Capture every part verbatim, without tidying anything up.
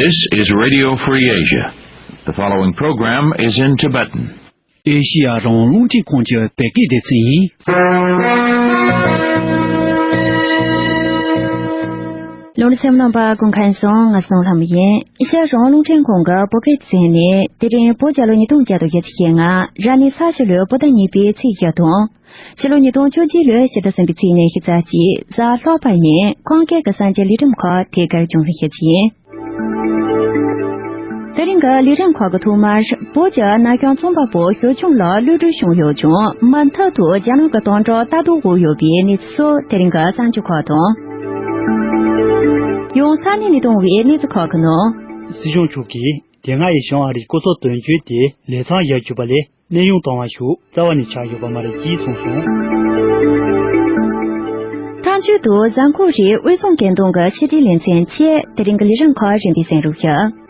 This is Radio Free Asia. The following program is in Tibetan. ཨེ་ཤི་ཡ་རང་དབང་རླུང་འཕྲིན་ཁང་གི་བོད་སྐད་སྡེ་ཚན་ཡིན། ལོ་ལ་སེམས་རྣམ་པ་ཀུན་མཁྱེན་སོང་། ང་སོང་ལྷ་མོ་ཡིན། ཨེ་ཤི་ཡ་རང་དབང་རླུང་འཕྲིན་ཁང་གི་བོད་སྐད་སྡེ་ཚན་ནས་དེ་རིང་བོད་རྒྱལ་ལོ་ཉིས་སྟོང་བརྒྱ་དང་བརྒྱད་ཅུ་ཞེ་ལྔ། རབ་གནས་ས་བྱི་ལོའི་བོད་ཟླ་གཉིས་པའི་ཚེས་བཞི་དང་། ཕྱི་ལོ་ཉིས་སྟོང་བཅུ་གཅིག་ལོའི་ཕྱི་ཟླ་གསུམ་པའི་ཚེས་ཉི་ཤུ་རྩ་གཅིག་གཟའ་ལྷག་པ་ཉིན་ཁམས་སྐད་ཀྱི་གསར་འགྱུར་ལས་རིམ་ཁག་དེ་གར་རྒྱང་སྲིང་ཞུ་རྒྱུ་ཡིན། དེ་རིང་གི་ལས་རིམ་ཁག་གི་ཐོག་མར། བོད་ཀྱི་ན་གཞོན་རྩོམ་པ་པོ་ཞའོ་ཅུན་ལགས་གློད་གྲོལ་བྱུང་ཡོད་ཀྱང་། མུ་མཐུད་དུ་རྒྱ་ནག་གི་དམ་དྲག་ལྟ་རྟོག་འོག་ཡོད་པའི་གནས་ཚུལ་སོགས་དེ་རིང་གི་གསར་འགྱུར་ཁག་དང་། ཡང་ས་གནས་ནས་བཏང་བའི་གནས་ཚུལ་ཁག་གི་ནང་། སྲིད་གཞུང་ཕྱོགས་ཀྱིས་དེ་སྔ་ཡི་བྱང་ཨ་རིའི་སྐུ་ཚབ་དོན་གཅོད་དེ་ལས་མཚམས་བཞག་རྒྱུ་བ་ལས། གནས་དབྱུང་བཏང་བ་ཞིག་རྩ་བ་ནས་ཆགས་ཡོད་པ་མ་རེད་ཅེས་གསུངས་སོང་། མཐའ་མཇུག་ཏུ་གཟའ་འཁོར་རེའི་དབུས་གཙང་རྒན་གདོང་གི་ཕྱི་དྲིལ་ལེ་ཚན་བཅས་དེ་རིང་གི་ལས་རིམ་ཁག་རིམ་པས་གསན་རོགས་ཞུ།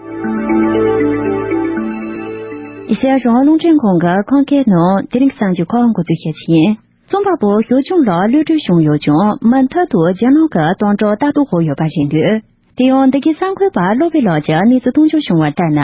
ཨེ་ཤེ་ཡ་རང་དབང་རླུང་འཕྲིན་ཁང་གི་ཁམས་སྐད་ནང་དེ་རིང་གི་གསར་འགྱུར་ཁག་འགོ་འཛུགས་བྱེད་ཀྱི་ཡིན། རྩོམ་པ་པོ་ཞའོ་ཅུན་ལགས་གློད་གྲོལ་བྱུང་ཡོད་ཀྱང་། མུ་མཐུད་དུ་རྒྱ་ནག་གི་དམ་དྲག་ལྟ་རྟོག་འོག་ཡོད་པ་རེད་འདུག་དེ་ཡང་འདི་གའི་གསར་འགོད་པ་བློ་བྷེ་ལགས་ཀྱིས་གནས་ཚུལ་གཏོང་ཕྱོགས་བྱུང་བར་ལྟར་ན།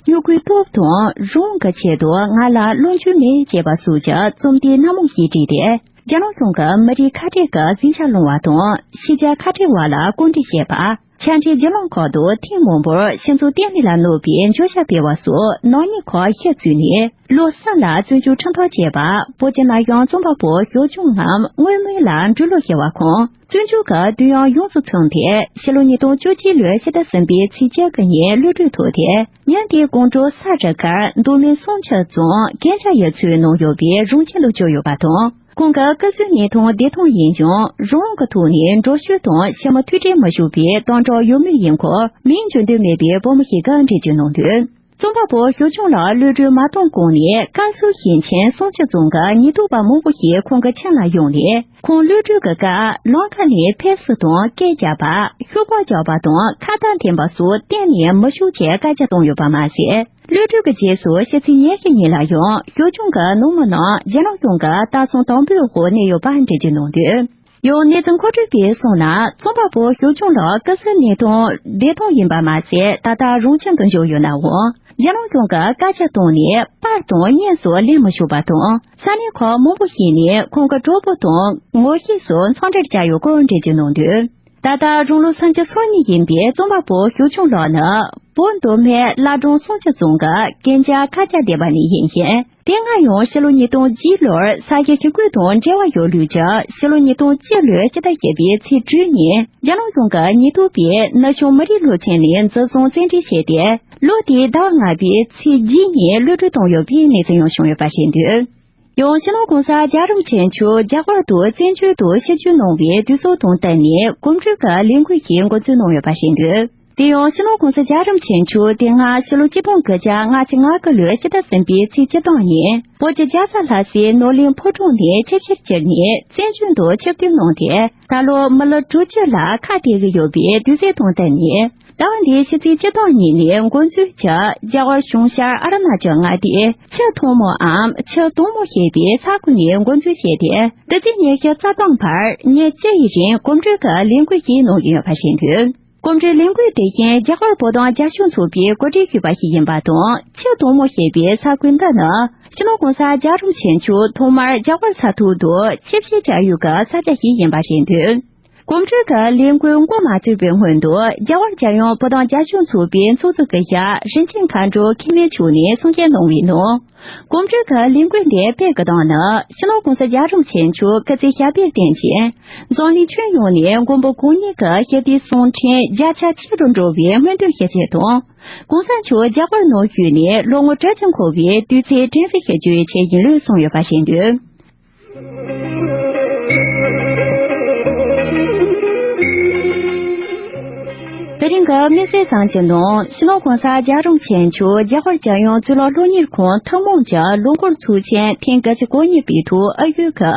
སྨྱུ་གུའི་སྟོབས་དང་རང་དབང་གི་ཆེད་དུ་ང་ལ་བློ་འགྱོད་མེད་ཅེས་པ་སོགས་ཀྱི་རྩོམ་དེབ་སྣ་མང་ཞིག་བྲིས་ཏེ། རྒྱ་ནག་གཞུང་གི་མི་རིགས་ཁ་བྲལ་གྱི་ཟིང་ཆ་སློང་བ་དང་། ཤེས་བྱ་ཁ་བྲལ་བ་ལ་སྐུར་འདེབས་བྱས་པ། ཆ་འཕྲིན་བརྒྱུད་ལམ་ཁག་ཏུ་ཐེངས་མང་པོར་ཕྱི་ཚུལ་བསྟན་ལས་ལ་གནོད་པའི་བརྗོད་བྱ་སྤེལ་བ་སོགས་ནག་ཉེས་ཁག་ཤས་བཙུགས་ནས། ལོ་གསུམ་ལ་བཙོན་འཇུག་ཁྲིམས་ཐག་བཅད་པ། བོད་ཀྱི་ན་གཞོན་རྩོམ་པ་པོ་ཞའོ་ཅུན་ལགས་དངོས་མིང་ལ་འབྲི་ལོ་ཞེས་པ་ཁོང་། བཙོན་འཇུག་གི་དུས་ཡུན་ཡོངས་སུ་ཚང་སྟེ། ཕྱི་ལོ་ཉིས་སྟོང་བཅུ་གཅིག་ལོའི་ཕྱི་ཟླ་གསུམ་པའི་ཚེས་བཅུ་དགུ་ཉིན་གློད་གྲོལ་ཐོབ་སྟེ། ཉིན་དེའི་དགོང་དྲོ་ས་རུ་ཁར་མདོ་སྨད་གསུང་ཆུ་རྫོང་གན་ཇ་ཡུལ་ཚོའི་ནང་ཡོད་པའི་རང་ཁྱིམ་དུ་བསྐྱོད་ཡོད་པ་དང་། ཁོང་གི་སྐུ་གཟུགས་ནི་ཐང་བདེ་ཐང་ཡིན་ཀྱང་། རང་དབང་གི་ཐོག་ནས་འགྲོ་སྐྱོད་དང་ཕྱི་མི་ཐུག་འཕྲད་མི་ཆོག་པའི་དམ་དྲག་ཡོད་མུས་ཡིན་སྐོར། མིང་བརྗོད་འདོད་མེད་པའི་བུ་མོ་ཞིག་གིས་འགྲེལ་བརྗོད་གནང་དོན། རྩོམ་པ་པོ་ཞའོ་ཅུན་ལགས་གློད་གྲོལ་མ་གཏོང་གོང་ནས། ཀན་སུའུ་ཞིང་ཆེན་གསུང་ཆུ་རྫོང་གི་ཉེན་རྟོག་པ་མང་པོ་ཞིག་ཁོང་གི་ཁྱིམ་ལ་ཡོང་ནས། ཁོང་གློད་གྲོལ་གྱི་སྐབས་ལམ་ཁ་ནས་ཕེབས་བསུ་དང་སྐད་རྒྱབ་པ། ཤོག་སྦག་རྒྱག་པ་དང་ཁ་བཏགས་འཐེན་པ་སོགས་གཏན་ནས་མི་ཞུ་ཅེས་བཀའ་རྒྱ་བཏང་ཡོད་པ་མ་ཟད། གློད་གྲོལ་གྱི་རྗེས་སུ་ཕྱི་ཚེས་ཉེར་བཞི་ཉིན་ལ་ཡང་ཞའོ་ཅུན་གྱི་ནང་མི་རྣམས་རྒྱ་ནག་གཞུང་གི་ལྟ་སྲུང་དམ་པོའི་འོག་གནས་ཡོད་པ་འགྲེལ་བརྗོད་གནང་དོན། ཡང་གནས་ཚུལ་མཁོ་སྤྲོད་པས་གསུངས་ན། རྩོམ་པ་པོ་ཞའོ་ཅུན་ལགས་སྐུ་གཟུགས་ནི་ཐང་བདེ་ཐང་ཡིན་པ་མ་ཟད། ད་ལྟ་རང་ཁྱིམ་དུ་འབྱོར་ཡོད་ནའང་། རྒྱ་ནག་གཞུང་གི་བཀའ་རྒྱ་བཏང་ནས་པར་དང་བརྙན་སོགས་ལེན་མི་ཆོག་པ་དང་། ས་གནས་ཁག་མང་པོ་ཞིག་ནས་ཁོང་གི་གྲོགས་པོ་དང་ངོ་ཤེས་སུ་མཚམས་འདྲིར་བཅར་ཡོད་སྐོར་འགྲེལ་བརྗོད་གནང་དོན། ད་ལྟ་རང་ལོ་སུམ་ཅུ་སོ་གཉིས་ཡིན་པའི་རྩོམ་པ་པོ་ཞའོ་ཅུན་ལགས་ནི། བོད་མདོ་སྨད་བླ་བྲང་གསུང་ཆུ་རྫོང་གི་གན་ཇ་ཁ་ཆ་སྡེ་བ་ནས་ཡིན་ཞིང་། དེ་སྔ་ཡང་ཕྱི་ལོ་ཉིས་སྟོང་བརྒྱད་ལོར་ས་གཞི་ཞི་རྒོལ་དང་འབྲེལ་བ་ཡོད་ལུགས་ཀྱིས། ཕྱི་ལོ་ཉིས་སྟོང་བཅུ་ལོའི་ཕྱི་ཟླ་བཞི་པའི་ཚེས་དྲུག་ཉིན། རྒྱ་ནག་གཞུང་གི་ཉེན་རྟོག་པས་ནུབ་བྱང་མི་རིགས་སློབ་ཆེན་ནས་འཛིན་བཟུང་བཙན་ཁྲིད་བྱས་ཏེ། ལོ་དེའི་ཟླ་བ་ལྔ་པའི་ཚེས་བརྒྱད་ཉིན་གློད་གྲོལ་བཏང་ཡོད་པའི་གནས་ཚུལ་ཡང་བྱུང་ཡོད་པ་རེད་འདུག་ཡང་སྤྱི་ནོར་༸གོང་ས་རྒྱལ་རབས་ཆེན་མཆོག་རྒྱ་གར་དུ་བཙན་བྱོལ་དུ་ཆིབས་བསྒྱུར་གནང་བའི་དུས་ཚོད་དང་བསྟུན་ནས་གོམ་བགྲོད་ཀྱི་ལས་འགུལ་ཞིག་འགོ་འཛུགས་གནང་ཡོད་པ་རེད་འདུག་དེ་ཡང་སྤྱི་ནོར་༸གོང་ས་རྒྱལ་རབས་ཆེན་མཆོག་དེ་སྔ་ཕྱི་ལོ་ཆིག་སྟོང་དགུ་བརྒྱ་ལྔ་བཅུ་ང་དགུ་ལོའི་ཕྱི་ཟླ་གསུམ་པའི་ཚེས་བཅུ་དང་གཉིས། བོད་ཀྱི་རྒྱལ་ས་ལྷ་སའི་ནོར་གླིང་ཕོ་བྲང་ནས་ཆིབས་ཞལ་ཁྱེར་ནས་བཙན་བྱོལ་དུ་ཆིབས་བསྒྱུར་གནང་སྟེ། ད་ལོ་མི་ལོ་དྲུག་ཅུ་ལ་ཁ་གཏད་ཀྱི་ཡོད་པའི་དུས་ཚོད་དང་བསྟུན་ནས། ཟླ་བ་འདིའི་ཕྱི་ཚེས་བཅུ་དང་གཉིས་ནས་འགོ་འཛུགས་ཀྱིས་རྒྱ་གར་གཞུང་ཤར་ཨ་རུ་ན་ཅལ་མངའ་སྡེའི་ཆུ་ཐོན་མོང་ངམ་ཆུ་དྭངས་མོ་ཞེས་པའི་ས་ཁུལ་ནས་འགོ་འཛུགས་བྱས་ཏེ། འདི་ཚེས་ཉི་ཤུ་རྩ་གཏོང་བར་ཉིན་བཅུ་ཡི་རིང་གོམ་བགྲོད་ཀྱི་ལས་འགུལ་ཞིག་གནང་གི་ཡོད་པ་རེད་འདུག་གོམ་བགྲོད་ལས་འགུལ་དེ་བཞིན་རྒྱ་གར་བོད་དོན་རྒྱབ་སྐྱོར་ཚོགས་པས་གོ་སྒྲིག་ཞུས་པ་ཞིག་ཡིན་པ་དང་། ཆུ་དྭངས་མོ་ཞེས་པའི་ས་ཁུལ་འདི་ནི་སྤྱི་ནོར་༸གོང་ས་རྒྱལ་རབས་ཆེན་མཆོག་ཐོག་མར་རྒྱ་གར་ས་ཐོག་ཏུ་ཆིབས་ཞལ་བཅར་ཡུལ་གྱི་ས་ཆ་ཞིག་ཡིན་པ་རེད་འདུག་གོམ་བགྲོད་ཀྱི་ལས་འགུལ་འགོ་མ་བཙུགས་པའི་སྔོན་དུ། རྒྱ་གར་རྒྱལ་ཡོངས་བོད་དོན་རྒྱབ་སྐྱོར་ཚོགས་པའི་ཚོགས་གཙོ་སྐུ་ཞབས་རིན་ཆེན་མཁའ་འགྲོ་འཁྱིལ་མེད་མཆོག་ནས་གསུང་བཤད་གནང་བའི་ནང་། གོམ་བགྲོད་ཀྱི་ལས་འགུལ་འདི་སྤེལ་དགོས་སྟངས་ནི། སྤྱི་ནོར་༸གོང་ས་རྒྱལ་རབས་ཆེན་མཆོག་སྐུ་ཚེ་ཞབས་པད་བརྟན་ཅིང་། འཛམ་གླིང་ཁྱོན་ཡོངས་ནས་མགོན་པོ་གང་ཉིད་ཀྱི་ཞི་བདེའི་གསུང་འཕྲིན་རྒྱ་ཆེར་ཆེ་རུ་འགྲོ་བའི་སྨོན་འདུན་ཞུ་ཆེད་དང་། གོང་ས་མཆོག་རྒྱ་གར་ནང་བཞུགས་ནས་ལོ་ངོ་དྲུག་ཅུ་འཁོར་བའི་དུས་ཚིགས་དྲན་གསོ་ཞུ་རྒྱུའི་ཆེད་ཡིན་ལུགས་གསུངས་ཡོད་པ་རེད་འདུག་དེ་རིང་གི་དམིགས་བསལ་གསར་འགྱུར་ནང་། སྤྱི་ནོར་༸གོང་ས་རྒྱལ་རབས་ཆེན་མཆོག་རྒྱ་གར་རྒྱལ་ཡོངས་གཙུག་ལག་སློབ་གཉེར་ཁང་ཐུན་མོང་གི་ལོ་འཁོར་ཚོགས་ཆེན་ཐེངས་གྱ་གོ་གཉིས་པའི་ཐོག་ཨ་ཡུལ་གྱི་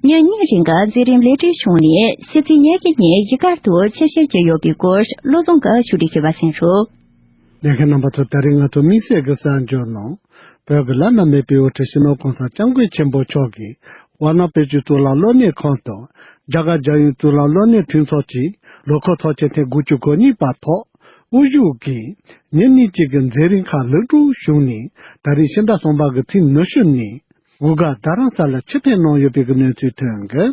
ཉིན་གཉིས་རིང་གི་མཛད་རིམ་ལེགས་གྲུབ་བྱུང་ནས། ཕྱི་ཚེས་ཉེར་བཞི་ཉིན་གཞིས་སྒར་དུ་ཆིབས་ཞལ་གྱི་ཡོད་པའི་སྐོར་བློ་བཟང་གིས་ཕྱོགས་སྒྲིག་ཞུས་པ་གསན་རོགས། ལྷན་རྒྱས་རྣམ་པ་ཚོ། ད་རིང་ང་ཚོ་དམིགས་བསལ་གྱི་གསར་འགྱུར་ནང་། བོད་ཀྱི་བླ་ན་མེད་པའི་དབུ་ཁྲིད་སྤྱི་ནོར་༸གོང་ས་༸སྐྱབས་མགོན་ཆེན་པོ་མཆོག་གིས་ཝཱ་ཎ་པེ་ཅུ་གཙུག་ལག་སློབ་གཉེར་ཁང་དུ། རྒྱ་གར་རྒྱལ་ཡོངས་གཙུག་ལག་སློབ་གཉེར་མཐུན་ཚོགས་ཀྱི་ལོ་འཁོར་ཚོགས་ཆེན་ཐེངས་དགུ་བཅུ་གོ་གཉིས་པ་ཐོག་ དབུ་བཞུགས་ཀྱིས་ཉིན་གཉིས་གཅིག་གི་མཛད་རིམ་ཁག་ལེགས་གྲུབ་བྱུང་ནས། ད་རེས་ཕྱི་ཟླ་གསུམ་པ་གི་ཚེས་ཉི་ཤུ་ཉིན་འུ་ག་རྡ་རམ་ས་ལ་ཆེད་ཕེབས་གནང་ཡོད་པའི་གནས་ཚུལ་ཐོན་གི།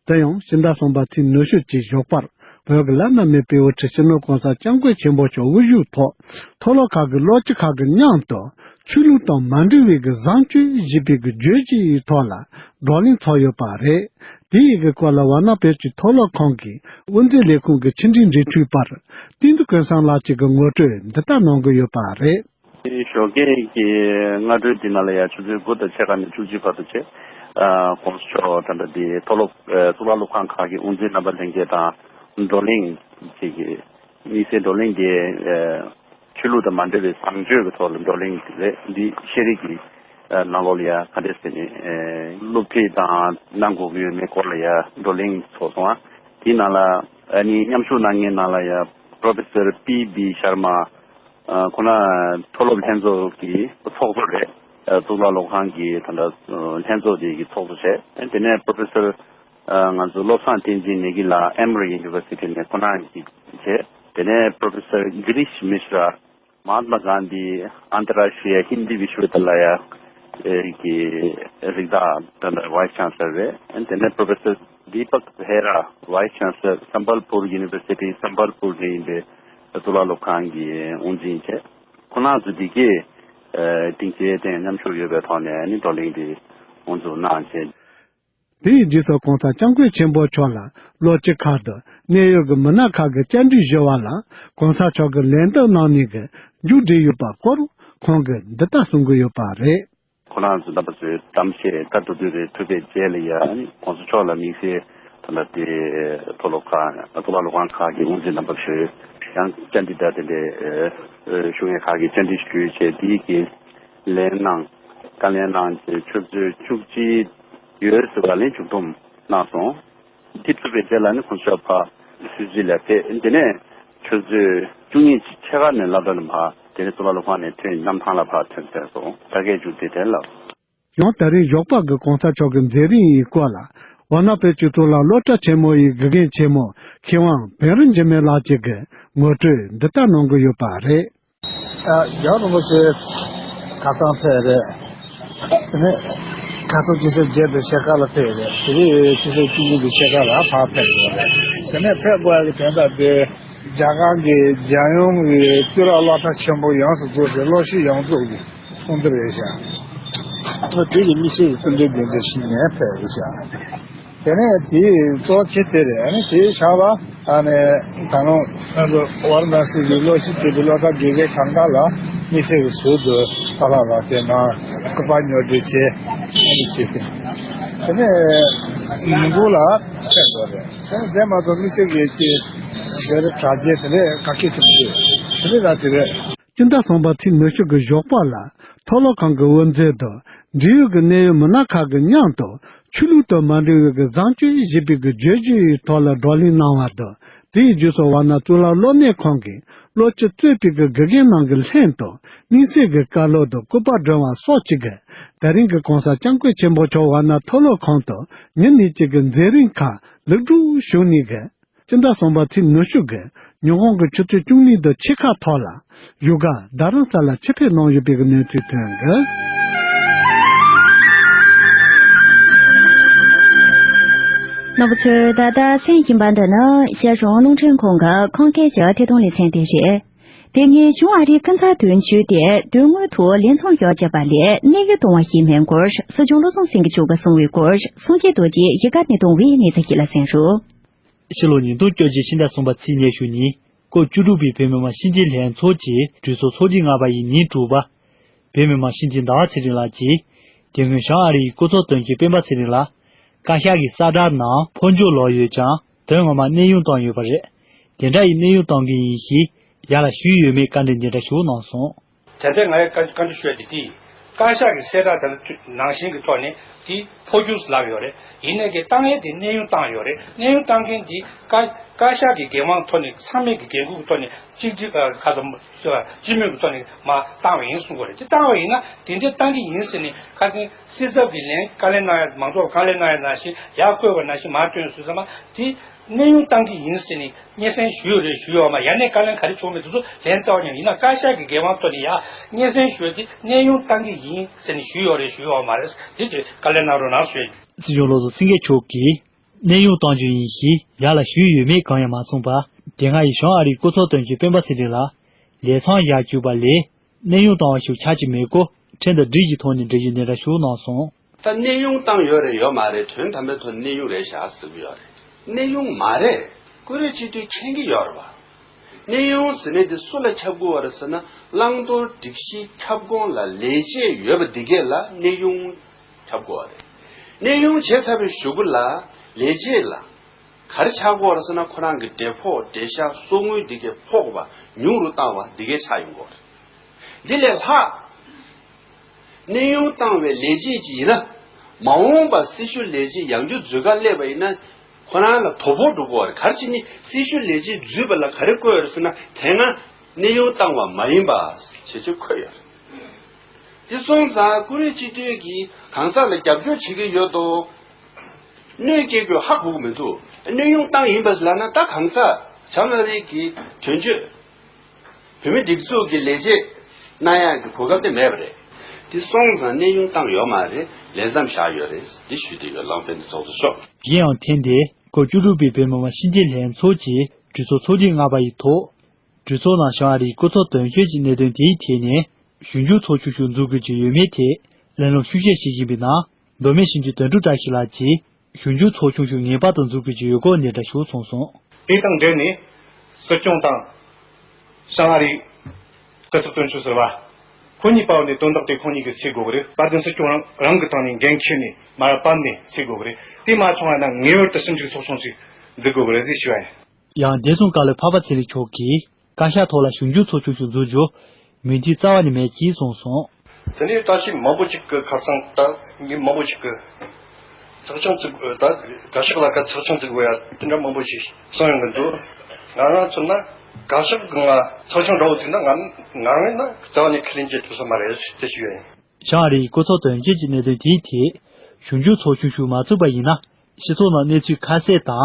དེ་ཡང་ཕྱི་ཟླ་གསུམ་པ་ཚེས་ཉི་ཤུ་གཅིག་ཞོགས་པར་བོད་ཀྱི་བླ་ན་མེད་པའི་དབུ་ཁྲིད་སྤྱི་ནོར་གོང་ས་སྐྱབས་མགོན་ཆེན་པོ་མཆོག་དབུ་བཞུགས་ཐོག་མཐོ་སློབ་ཁག་གི་སློབ་སྤྱི་ཁག་གི་མཉམ་དུ་ཆོས་ལུགས་དང་མ་འབྲེལ་བའི་གི་བཟང་སྤྱོད་ཞེས་པའི་གི་བརྗོད་གཞིའི་ཐོག་ལ་བགྲོ་གླེང་ཚོགས་ཡོད་པ་རེད། དེའི་གི་སྐོར་ལ་ཝཱ་ཎ་བོད་ཀྱི་མཐོ་སློབ་ཁང་གི་དབུ་མཛད་ལས་ཁུངས་ཀྱི་ཕྱི་འབྲེལ་འབྲེལ་མཐུད་པ་བསྟན་འཛིན་ཀུན་བཟང་ལགས་ཀྱིས་གི་ངོ་སྤྲོད་འདི་ལྟར་གནང་གི་ཡོད་པ་རེད། ཞོགས་ཀས་ཀྱི་སྔ་དྲོའི་དེ་ནང་ལ་ཡང་ཆུ་ཚོད་དགུ་དང་ཕྱེད་ཀ་ནས་བཅུ་གཅིག་བར་དུ་བྱས། ཨ་༸གོང་ས་མཆོག་ད་ལྟ་དེ་མཐོ་སློབ་ཨ་གཙུག་ལག་སློབ་ཁང་ཁག་གི་དབུ་མཛད་རྣམ་པ་ལྷན་རྒྱས་དང་བགྲོ་གླེང་བྱེད་ཀྱི། དམིགས་བསལ་བགྲོ་གླེང་དེ་ཨ་ཆོས་ལུགས་དང་མ་འབྲེལ་བའི་བཟང་སྤྱོད་ཀྱི་ཐོག་ལ་བགྲོ་གླེང་རེད། འདི་ཤེས་རིག་གི་ཨ་ནང་ལོགས་ལ་ཡ་ག་འདྲས་ཟེར་ནས་ཨ་སློབ་ཁྲིད་དང་གནང་དགོས་ཀྱི་ཡོད་མེད་སྐོར་ལ་ཡ་བགྲོ་གླེང་ཚོགས་སོང་ཨ། དེའི་ནང་ལ་ཨ་ནི་མཉམ་ཞུགས་གནང་མཁན་ནང་ལ་ཡ་Professor P B Sharma ཨ་ཁོ་ན་མཐོ་སློབ་ལྷན་ཚོགས་ཀྱི་ཚོགས་གཙོ་རེད། ཨ་གཙུག་ལག་སློབ་ཁང་གི་ད་ལྟ་ལྷན་ཚོགས་དེ་གི་ཚོགས་གཙོ་བྱས། དེ་ནས་Professor ཨ་ང་ཚོ་བློ་བཟང་བསྟན་འཛིན་ནེ་གི་ལགས་Emory University ནས་ཁོ་ན་གི་བྱས། དེ་ནས་Professor Girish Mishra Mahatma Gandhi Antarashtriya Hindi Vishwavidyalaya གི་རིགས་བདག་ད་ལྟ་Vice Chancellor རེད། དེ་ནས་Professor Deepak Behera Vice Chancellor Sambalpur University Sambalpur ནས་ཡིན་པའི་གཙུག་ལག་སློབ་ཁང་གི་དབུ་འཛིན་བྱས། ཁོང་རྣམ་ཚོ་འདི་གས་ཨ་སྡིངས་ཆའི་སྟེང་མཉམ་ཞུགས་ཡོད་པའི་ཐོག་ནས་ནི་བགྲོ་གླེང་འདི་དབུ་འཛུགས་གནང་བྱས། དེའི་རྗེས་སུ་གོང་ས་སྐྱབས་མགོན་ཆེན་པོ་མཆོག་ལ་ལོ་གཅིག་ཁག་ཏུ་གནད་ཡོད་ཀྱི་མི་སྣ་ཁག་གི་བཅར་འདྲི་ཞུ་བ་ལ་གོང་ས་མཆོག་གིས་ལན་འདེབས་གནང་ནས་ཀྱི་མཇུག་སྒྲིལ་ཡོད་པ་སྐོར་ཁོང་གིས་འདི་ལྟར་གསུང་གི་ཡོད་པ་རེད། ཁོ་རང་ཚོ་རྣམ་པ་ཚོའི་གཏམ་བཤད་ད་དུ་དུས་རེ་ཐུག་པའི་རྗེས་ལ་ཡང་གོང་ས་མཆོག་ལ་དམིགས་བསལ་ད་ལྟ་དེ་མཐོ་སློབ་ཁག་མཐོ་སློབ་སློབ་ཁང་ཁག་གི་དབུ་འཛིན་རྣམ་པ་ཚོས་ཡང་བཅར་འདྲི་དང་དེ་འདྲའི་ཞུ་མཁན་ཁག་གིས་བཅར་འདྲི་ཞུས་བྱས་དེའི་གི་ལན་གནང་། བཀའ་ལན་གནང་བྱས་ཆུ་ཚོད་བཅུ་གཅིག་ཡོལ་ཟིན་པ་ལན་མཇུག་སྡོམ་གནང་སོང་། དེ་ཚུད་པའི་རྗེས་ལ་ནི་གོང་ས་མཆོག་ཕར་སུད་སི་ལ་ཕེབས། དེ་ནས་ཆུ་ཚོད་བཅུ་གཉིས་ཕྱེད་ཀ་ནས་སློབ་གྲྭ་ནས་ཕར་དེ་ནས་གཙུག་ལག་སློབ་ཁང་ནས་ཐོན་གནམ་ཐང་ལ་ཕར་ཐོན་ཚར་སོང་། ད་གའི་མཇུག་དེ་དེ་ལ། ཡང་ད་རེས་ཞོགས་པ་གི་གོང་ས་མཆོག་གི་མཛད་རིམ་ཡི་སྐོར་ལ་ཝཱ་ཎ་བོད་ཀྱི་གཙུག་ལག་སློབ་གྲྭ་ཆེན་མོ་ཡི་དགེ་རྒན་ཆེན་མོ་མཁས་དབང་བེ་རི་འཇིགས་མེད་ལགས་ཀྱིས་གི་ངོ་སྤྲོད་འདི་ལྟར་གནང་གི་ཡོད་པ་རེད། ཨ་རྒྱལ་བ་རིན་པོ་ཆེ་ཁ་སང་ཕེབས་རེད། དེ་ནས་ཁ་སང་ཆུ་ཚོད་བརྒྱད་དང་ཕྱེད་ཀ་ལ་ཕེབས་རེད། དེ་རིང་ཆུ་ཚོད་བཅུ་གཉིས་དང་ཕྱེད་ཀ་ལ་ཕར་ཕེབས་ཡོད་རེད། དེ་ནས་ཕེབས་དགོས་ཡག་གི་དོན་དག་དེ་རྒྱ་གར་གྱི་རྒྱལ་ཡོངས་ཀྱི་གཙུག་ལག་སློབ་གྲྭ་ཆེན་པོ་ཡོངས་སུ་རྫོགས་པའི་སློབ་ཞུགས་ཡོངས་རྫོགས་ཀྱི་ཚོགས་འདུ་རེད་ཤག་དེ་གི་དམིགས་བསལ་གྱི་སྐུ་མགྲོན་གདན་འདྲེན་ཞུས་ནས་ཕེབས་རེད་ཤག་དེ་ནས་དེའི་གཙོ་ཆེ་དེ་རེད། ཨ་ནི་དེའི་ཞག་ལ་ཨ་ནི་ད་རུང་ང་ཚོ་ཝཱ་ར་ཎ་སི་གི་སློབ་ཞུགས་བྱེད་པའི་སློབ་གྲྭ་དགེ་རྒན་གང་ག་ལ་དམིགས་བསལ་གྱི་ཟུར་དུ་ཏཱ་ལ་ལ་དེ་ནང་སྐུ་པར་ཉོ་སྒྲིག་བྱས། ཨ་ནི་བྱས་ཏེ་དེ་ནས་ཉིན་གུང་ལ་ཕེབས་འགྲོ་རེད། དེ་ནས་དེ་མ་གཏོགས་དམིགས་བསལ་གྱི་ཅིག་དེར་གྲ་རྒྱས་དེ་འདྲས་ག་གེ་ཐུབ་མི་འདུག་དེ་འདྲས་ར་ཅིག་རེད། སྤྱི་ཟླ་གསུམ་པ་ཚེས་ཉི་ཤུ་གི་ཞོགས་པ་ལ་མཐོ་སློབ་ཁང་གི་དབུ་མཛད་དུ་འབྲེལ་ཡོད་ཀྱི་གནད་ཡོད་མི་སྣ་ཁག་གི་མཉམ་དུ་ཆོས་ལུགས་དང་མ་འབྲེལ་བའི་གི་བཟང་སྤྱོད་ཞེས་པའི་གི་བརྗོད་གཞིའི་ཐོག་ལ་བགྲོ་གླེང་གནང་བ་དང་། དེའི་རྗེས་སུ་ཝཱ་ཎ་གཙུག་ལག་སློབ་གཉེར་ཁང་གི་སློབ་སྤྱི་གཙོས་པའི་གི་དགེ་རྒན་རྣམས་ཀྱི་ལྷན་དུ་དམིགས་བསལ་གྱི་བཀའ་སློབ་དང་སྐུ་པར་སྒྲོན་པ་སོགས་ཀྱིས་གི་དེ་རིང་གི་གོང་ས་སྐྱབས་མགོན་ཆེན་པོ་མཆོག་ཝཱ་ཎ་མཐོ་སློབ་ཁང་དུ་ཉིན་གཉིས་གཅིག་གི་མཛད་རིམ་ཁག་ལེགས་གྲུབ་བྱུང་ནས་གི་སྤྱི་ཟླ་གསུམ་པ་ཚེས་ཉི་ཤུ་གི་ཉིན་གུང་གི་ཆུ་ཚོད་བཅུ་གཉིས་དང་ཕྱེད་ཀ་ཐོག་ལ་ཡུ་ག་རྡ་རམ་ས་ལ་ཆེད་ཕེབས་གནང་ཡོད་པའི་གནས་ཚུལ་ཐོན་གི། རྣམ་པ་ཚོས་ད་ལྟ་གསན་བཞིན་པ་འདི་ནི་རྒྱ་གཞུང་རླུང་འཕྲིན་ཁང་གི་ཁམས་སྐད་ཀྱི་ཐད་གཏོང་ལེ་ཚན་དེ་རེད། དེ་སྔའི་གཞུང་ཨ་རིའི་ཀུན་བཟང་དོན་གཅོད་དེ་དོན་དངོས་ཐོག་ལས་མཚམས་ཞུགས་བརྒྱབ་པ་ལས་གནས་དབྱེ་གཏོང་བ་ཞིག་མིན་སྐོར་སྲིད་སྐྱོང་བློ་བཟང་སེང་གེ་མཆོག་གིས་གསུངས་པའི་སྐོར་སངས་རྒྱས་རྡོ་རྗེས་ཡི་ག་ནས་བཏང་བའི་གནས་ཚུལ་ཞིག་ལ་གསན་རོགས། ཕྱི་ལོ་ཉིས་སྟོང་བཅོ་བརྒྱད་ཕྱི་ཟླ་གསུམ་པ་ཚེས་ཉི་ཤུ་ཉིན་སྐབས་བཅུ་དྲུག་པའི་བོད་མི་མང་སྤྱི་འཐུས་ལྷན་ཚོགས་ཀྱི་གྲོས་ཚོགས་ཚོགས་ཐེངས་ལྔ་པ་ཡི་ཉིན་དྲུག་པ། བོད་མི་མང་སྤྱི་འཐུས་ཟླ་བ་ཚེ་རིང་ལགས་ཀྱིས་དེ་སྔོན་བྱང་ཨ་རི་ཡི་སྐུ་ཚབ་དོན་གཅོད་སྤེན་པ་ཚེ་རིང་ལ་བཀའ་ཤག་གི་གསལ་བསྒྲགས་ནང་ཕོ་འབྱོར་ལོག་ཡོད་ཀྱང་དོན་ངོ་མ་གནས་དབྱུང་བཏང་ཡོད་པ་རེད། དེ་འདྲ་ཡི་གནས་དབྱུང་གཏོང་གི་ཡིན་ཞེས་ཡར་ལ་ཞུས་ཡོད་མེད་བཀའ་འདྲི་འདི་འདྲ་ཞུ་གནང་སོང་། དེ་འདྲ་ང་ཡང་བཀའ་བཀའ་འདྲི་ཞུ་ཡ་དེ་དེ་ཡིན། བཀའ་ཤག་གི་གསལ་བསྒྲགས་དེ་ནང་བཞིན་གྱི་ཐོག་ནས་ དེ་འཕོ་འགྱུར་ལབ་ཡོད་རེད། ཡིན་ནའི་གི་བཏང་ཡས་དེ་གནས་དབྱུང་བཏང་ཡོད་རེད། གནས་དབྱུང་བཏང་མཁན་དེ་བཀའ་བཀའ་ཤག་གི་འགན་དབང་ཐོག་ནས་ཚང་མས་ཀྱི་འགན་འཁུར་གྱི་ཐོག་ནས་གཅིག་སྒྲིལ་ཁ་ཚ་སྤྱི་མོས་ཀྱི་ཐོག་ནས་མར་བཏང་བ་ཡིན་གསུང་གི་རེད། དེ་བཏང་བ་ཡིན་ན་དེ་འདྲས་བཏང་གི་ཡིན་ཟེར་ནས་ཁ་སང་སྲིད་ཚབ་ཀྱི་ལན་བཀའ་ལན་གནང་ཡ་མང་ཚོགས་ལ་བཀའ་ལན་གནང་ཡ་ནང་བཞིན་ཡར་བཀོད་པ་ནང་བཞིན་མར་བཏོན་སོང་ཙང་མ་དེ། གནས་དབྱུང་བཏང་གི་ཡིན་ཟེར་ནས་སྙན་སེང་ཞུས་ཡོད་རེད་ཞུས་ཡོད་མ་ཡ་ནས་བཀའ་ལན་ག་རེ་བྱུང་མེད་དེ་ཚོ་ལན་རྩ་བ་ཉིད་ཡིན་ན་བཀའ་ཤག་གི་འགན་དབང་ཐོག་ནས་ཡ་སྙན་སེང་ཞུས་ཏེ་གནས་དབྱུང་བཏང་གི་ཡིན་ཟེར་ནས་ཞུས་ཡོད་རེད་ཞུས་ཡོད་མ་རེད། དེ་ཚོས་བཀའ་ལན་གནང་རོགས་གནང་ཞུ་ཡ་ཡིན། སྲིད་སྐྱོང་བློ་བཟང་སེང་གེ་མཆོག་གིས་གནས་དབྱུང་གཏོང་རྒྱུ་ཡིན་ཞེས་ཡ་ལ་ཞུས་ཡོད་མེད་གང་ཡང་མ་གསུངས་པར། དེ་སྔ་ཡི་བྱང་ཨ་རིའི་སྐུ་ཚབ་དོན་གཅོད་སྤེན་པ་ཚེ་རིང་ལ་ལས་མཚམས་བཞག་བཅུག་པ་ལས། གནས་དབྱུང་བཏང་བ་ཞིག་ཆགས་ཀྱི་མེད་སྐོར་ཁྲིམས་དང་སྒྲིག་གཞིའི་ཐོག་ནས་འགྲེལ་བརྗོད་འདི་འདྲ་ཞུ་གནང་སོང་། ད་གནས་དབྱུང་བཏང་ཡོད་རེད་ཡོད་མ་རེད། དོན་དམ་པའི་ཐོག་གནས་དབྱུང་རེད་བཞག་ཟེར་གྱི་ཡོད་རེད། གནས་དབྱུང་མ་རེད། ཀུ་རེ་སྤྱི་འཐུས་མཁྱེན་གྱི་ཡོད་རེད་བ། གནས་དབྱུང་ཟེར་ནས་འདི་སུ་ལ་ཁྱབ་དགོས་བ་རེད་ཟེར་ན་བླང་དོར་སྒྲིག་གཞི་ཁྱབ་ཁོངས་ལ་ལས་བྱེད་ཡོད་པ་འདི་གས་ལ་གནས་དབྱུང་ཁྱབ་དགོས་བ་རེད། གནས་དབྱུང་བྱས་ཚར་བའི་གཞུག་གུ་ལ་ལས་བྱེད་ལ། ག་རེ་ཆགས་ཀྱི་ཡོད་རེད་ཟེར་ན་ཁོ་རང་གི་འབྲས་ཕོགས་འབྲས་ཤག་གསོག་དངུལ་འདི་གས་ཕོག་པ་ཉུང་རུ་བཏང་བ་འདི་གས་ཆགས་ཡོང་གི་ཡོད་རེད། འདི་ལས་ལྷག་གནས་དབྱུང་བཏང་བའི་ལས་བྱེད་ཅིག་ཡིན་ན་མ་འོངས་པ་སྲི་ཞུ་ལས་བྱེད་ཡང་བསྐྱར་འཛུལ་ག་སླེབས་པ་ཡིན་ན་ཁོ་རང་ལ་དོ་ཕོག་འགྲོ་གི་ཡོད་རེད། ག་རེ་བྱས་ནས་སྲི་ཞུ་ལས་བྱེད་འཛུལ་བ་ལ་ག་རེ་བཀོད་ཡོད་རེད་ཟེར་ན་དེ་སྔ་གནས་དབྱུང་བཏང་བ་མ་ཡིན་པ་བྱས་ཚུལ་འཁོད་ཡོད་རེད། དེ་སོང་ཙང་ཀུ་རེ་སྤྱི་འཐུས་ཀྱིས་གང་ཟག་ལ་རྒྱབ་སྐྱོར་བྱེད་ཀྱི་ཡོད་དོ། གནོད་སྐྱེལ་དགོས་ཧ་གོ་གི་མི་འདུག་གནས་དབྱུང་བཏང་ཡིན་པ་ལབ་ན་ད་གང་ཟག་བྱང་ཨ་རི་གི་དོན་གཅོད་བོད་མི་སྒྲིག་འཛུགས་ཀྱི་ལས་བྱེད་གནང་ཡག་གི་གོ་སྐབས་དེ་མེད་པ་རེད། དེ་སོང་ཙང་གནས་དབྱུང་བཏང་ཡོད་མ་རེད། ལས་མཚམས་བཞག་ཡོད་རེད། འདི་ཞུ་བསྡད་ཡོད། ལམ་སྟོན་འདི་ཚོགས་གཙོ་མཆོག་གཞན་ཡང་ཐེངས་འདིའི་སྐབས་བཅུ་དྲུག་པའི་བོད་མི་མང་སྤྱི་འཐུས་ལྷན་ཚོགས་ཀྱི་གྲོས་ཚོགས་ཚོགས་དུས་ལྔ་པ་ཡི་ཐོག་གྲོས་ཚོགས་ནང་བྱང་ཨ་རིའི་སྐུ་ཚབ་དོན་གཅོད་ཀྱི་གནད་དོན་དེའི་ཐད་ནས་གཞུང་འགྱུར་ཚོགས་ཆུང་ཞིག་འཛུགས་དགོས་ཀྱི་ཡོད་མེད་ཐད་གླེང་སློང་ཤུགས་ཆེ་བྱེད་བཞིན་པའི་ནང་མདོ་སྨད་ཞིབ་འཇུག་དོན་གྲུབ་བཀྲ་ཤིས་ལགས་ཀྱིས་གཞུང་འགྱུར་ཚོགས་ཆུང་ཞིག་ངེས་པར་དུ་འཛུགས་དགོས་ཀྱི་ཡོད་སྐོར་ནས་འདྲ་ཞུ་གསུངས་སོང་། དེ་དང་འབྲེལ་ནས་སྲིད་སྐྱོང་དང་བྱང་ཨ་རིའི་སྐུ་ཚབ་དོན་གཅོད་ཟུར་པ་ཁོ་གཉིས་བར་ནས་དོན་དག་དེ་ཁོ་གཉིས་ཀྱིས་སེལ་དགོས་ཀྱི་རེད། དཔལ་ལྡན་སྲིད་སྐྱོང་རང་རང་གི་སྟེང་ནས་འགན་འཁྱེར་ནས་མར་བབས་ནས་སེལ་དགོས་ཀྱི་རེད། དེ་མ་བྱུང་བ་ན་ངེས་པར་དུ་ཞིབ་འཇུག་ཚོགས་ཆུང་ཞིག་འཛུགས་དགོས་ཀྱི་རེད་ཟེར་ཞུ་བ་ཡིན། ཡང་བདེ་སྲུང་བཀའ་བློན་འཕགས་པ་ཚེ་རིང་མཆོག་གིས་བཀའ་ཤག་ཐོག་ལ་གཞུང་འགྱུར་ཚོགས་ཆུང་ཞིག་འཛུགས་རྒྱུར་མོས་མཐུན་རྩ་བ་ནས་མེད་ཅེས་གསུངས་སོང་། དེ་ནས་ད་ཅི་མང་པོ་ཅིག་གི་ཁ་སང་ད་མི་མང་པོ་ཅིག་གི་ཚོགས་ཆུང་བཙུགས་ད་བཀའ་ཤག་ལ་ཁ་ཚོགས་ཆུང་བཙུགས་དགོས་ཡ་དེ་འདྲ་མང་པོ་ཞིག་གསུངས་ཡོང་གི་འདུག་ང་རང་ཚོ་ན་བཀའ་ཤག་གི་ང་ཚོགས་ཆུང་འདྲ་བོ་བཙུགས་ན་ང་ང་རང་ཡིན་ན་རྩ་བ་ནས་ཁས་ལེན་བྱེད་ཐུབ་ས་མ་རེད་ཅེས་ཞུ་ཡ་ཡིན། བྱང་ཨ་རིའི་སྐུ་ཚབ་དོན་གཅོད་ཀྱི་གནད་དོན་དེའི་ཐད་གཞུང་འགྱུར་ཚོགས་ཆུང་ཞིག་མ་བཙུགས་པ་ཡིན་ན་སྤྱི་ཚོགས་ནང་གནས་ཚུལ་ཁ་གསལ་དང་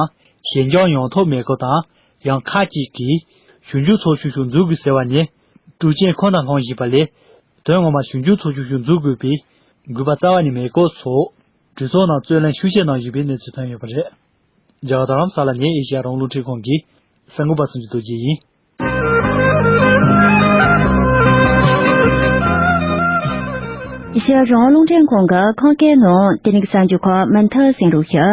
ཞན་འགྱངས་ཡོང་ཐབས་མེད་སྐོར་དང་། ཡང་ཁག་ཅིག་གིས་གཞུང་འགྱུར་ཚོགས་ཆུང་ཞིག་འཛུགས་དགོས་ཟེར་བ་ནི་དཀྲུག་རྐྱེན་ཁོ་ན་སློང་བཞིན་པ་ལས་དོན་ངོ་མ་གཞུང་འགྱུར་ཚོགས་ཆུང་ཞིག་འཛུགས་དགོས་པའི་དགོས་པ་རྩ་བ་ནས་མེད་སྐོར་སོགས་གྲོས་ཚོགས་ནང་རྩོད་གླེང་ཤུགས་ཆེ་གནང་བཞིན་པའི་གནས་ཚུལ་ཐོན་ཡོད་པ་རེད། རྒྱ་གར་རྡ་རམ་ས་ལ་ནས་ཨེ་ཤེ་ཡ་རང་དབང་རླུང་འཕྲིན་ཁང་གི་གསར་འགོད་པ་སངས་རྒྱས་རྡོ་རྗེ་ཡིན། ཨེ་ཤེ་ཡ་རང་དབང་རླུང་འཕྲིན་ཁང་གི་ཁམས་སྐད་ནང་དེ་རིང་གི་གསར་འགྱུར་ཁག་མུ་མཐུད་གསན་རོགས་ཞུ།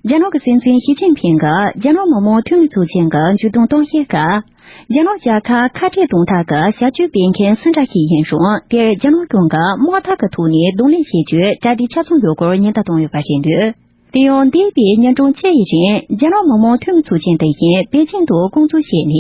རྒྱ་ནག་གི་སྲིད་འཛིན་ཞི་ཅིན་ཕིང་གིས་རྒྱ་ནག་མི་དམངས་འཐུས་མི་ཚོགས་ཆེན་གྱི་མཇུག་བསྡོམས་གཏམ་བཤད་སྐབས། རྒྱ་ནག་རྒྱལ་ཁབ་ཁ་བྲལ་གཏོང་ཐབས་ཀྱི་བྱ་སྤྱོད་སྤེལ་མཁན་སུ་འདྲ་ཞིག་ཡིན་རུང་། དེར་རྒྱ་ནག་གཞུང་གིས་དམག་འཐབ་ཀྱི་ཐོག་ནས་གདོང་ལེན་བྱེད་རྒྱུའི་གྲ་སྒྲིག་ཆ་ཚང་ཡོད་སྐོར་ཉེན་བརྡ་བཏང་ཡོད་པ་རེད་འདུག་དེ་ཡང་འདས་པའི་ཉིན་གྲངས་བཅུ་ཡི་རིང་རྒྱ་ནག་མི་དམངས་འཐུས་མི་ཚོགས་ཆེན་དེ་བཞིན་པེ་ཅིང་དུ་བསྐོང་ཚོགས་བྱས་ནས་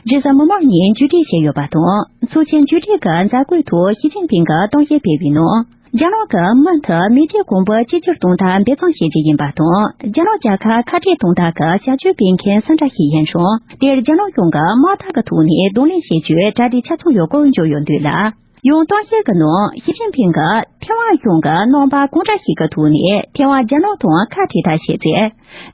རེས་གཟའ་མིག་དམར་ཉིན་མཇུག་སྒྲིལ་བྱས་ཡོད་པ་དང་། ཚོགས་ཆེན་མཇུག་སྒྲིལ་གྱི་མཛད་སྒོའི་ཐོག་ཞི་ཅིན་ཕིང་གིས་གཏམ་བཤད་སྤེལ་བའི་ནང་། རྒྱ་ནག་གིས་མུ་མཐུད་མི་སྡེ་གོང་བུ་གཅིག་གྱུར་གཏོང་ཐབས་འབད་བརྩོན་བྱེད་རྒྱུ་ཡིན་པ་དང་། རྒྱ་ནག་རྒྱལ་ཁབ་ཁ་བྲལ་གཏོང་ཐབས་ཀྱི་བྱ་སྤྱོད་སྤེལ་མཁན་སུ་འདྲ་ཞིག་ཡིན་རུང་། དེར་རྒྱ་ནག་གཞུང་གིས་དམག་འཐབ་ཀྱི་ཐོག་ནས་གདོང་ལེན་བྱེད་རྒྱུའི་གྲ་སྒྲིག་ཆ་ཚང་ཡོད་སྐོར་བརྗོད་ཡོད་འདུག་ལ། ཡང་གཏམ་བཤད་ཀྱི་ནང་ཞི་ཅིན་ཕིང་གིས་ཐེ་ཝན་གཞུང་གིས་རྣམ་པ་གང་འདྲ་ཞིག་གི་ཐོག་ནས་ཐེ་ཝན་རྒྱ་ནག་དང་ཁ་བྲལ་ཐབས་བྱས་ཚེ།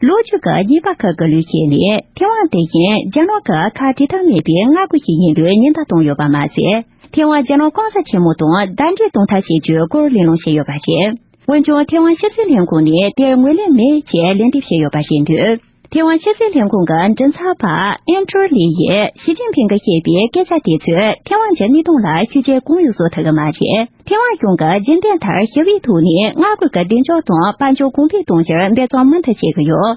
ལོ་རྒྱུས་ཀྱི་རྙེད་པ་ཁག་གི་ལུགས་བྱས་ནས་ཐེ་ཝན་དེ་བཞིན་རྒྱ་ནག་གི་ཁ་བྲལ་ཐབས་མེད་པའི་མངའ་ཁུལ་ཞིག་ཡིན་ལུགས་ཉེན་བརྡ་བཏང་ཡོད་པ་མ་ཟད། ཐེ་ཝན་རྒྱ་ནག་གོང་ས་ཆེན་མོ་དང་ཟླ་སྒྲིལ་གཏོང་ཐབས་བྱེད་རྒྱུའི་སྐོར་གླེང་སློང་བྱས་ཡོད་པ་རེད། འོན་ཀྱང་ཐེ་ཝན་ཕྱི་སྲིད་ལྷན་ཁང་ནས་དེར་ངོས་ལེན་མེད་ཅེས་ལན་འདེབས་བྱས་ཡོད་པ་རེད་འདུག་ཐེ་ཝན་ཕྱི་སྲིད་ལྷན་ཁང་གི་མགྲིན་ཚབ་པ་ཨན་ཀྲོ་ལི་ཡིས་ཞི་ཅིན་ཕིང་གིས་བཤད་པའི་སྐད་ཆ་དེ་ཚོས་ཐེ་ཝན་གྱི་གནས་སྟངས་ལ་ཤུགས་རྐྱེན་གང་ཡང་བཟོ་ཐུབ་ཀྱི་མ་རེད། ཐེ་ཝན་གཞུང་གིས་རྒྱུན་ལྡན་ལྟར་ཞི་བའི་ཐོག་ནས་མངའ་ཁུལ་གྱི་བདེ་འཇགས་དང་དཔལ་འབྱོར་གོང་འཕེལ་གཏོང་རྒྱུར་འབད་བརྩོན་མུ་མཐུད་བྱེད་ཀྱི་ཡོད།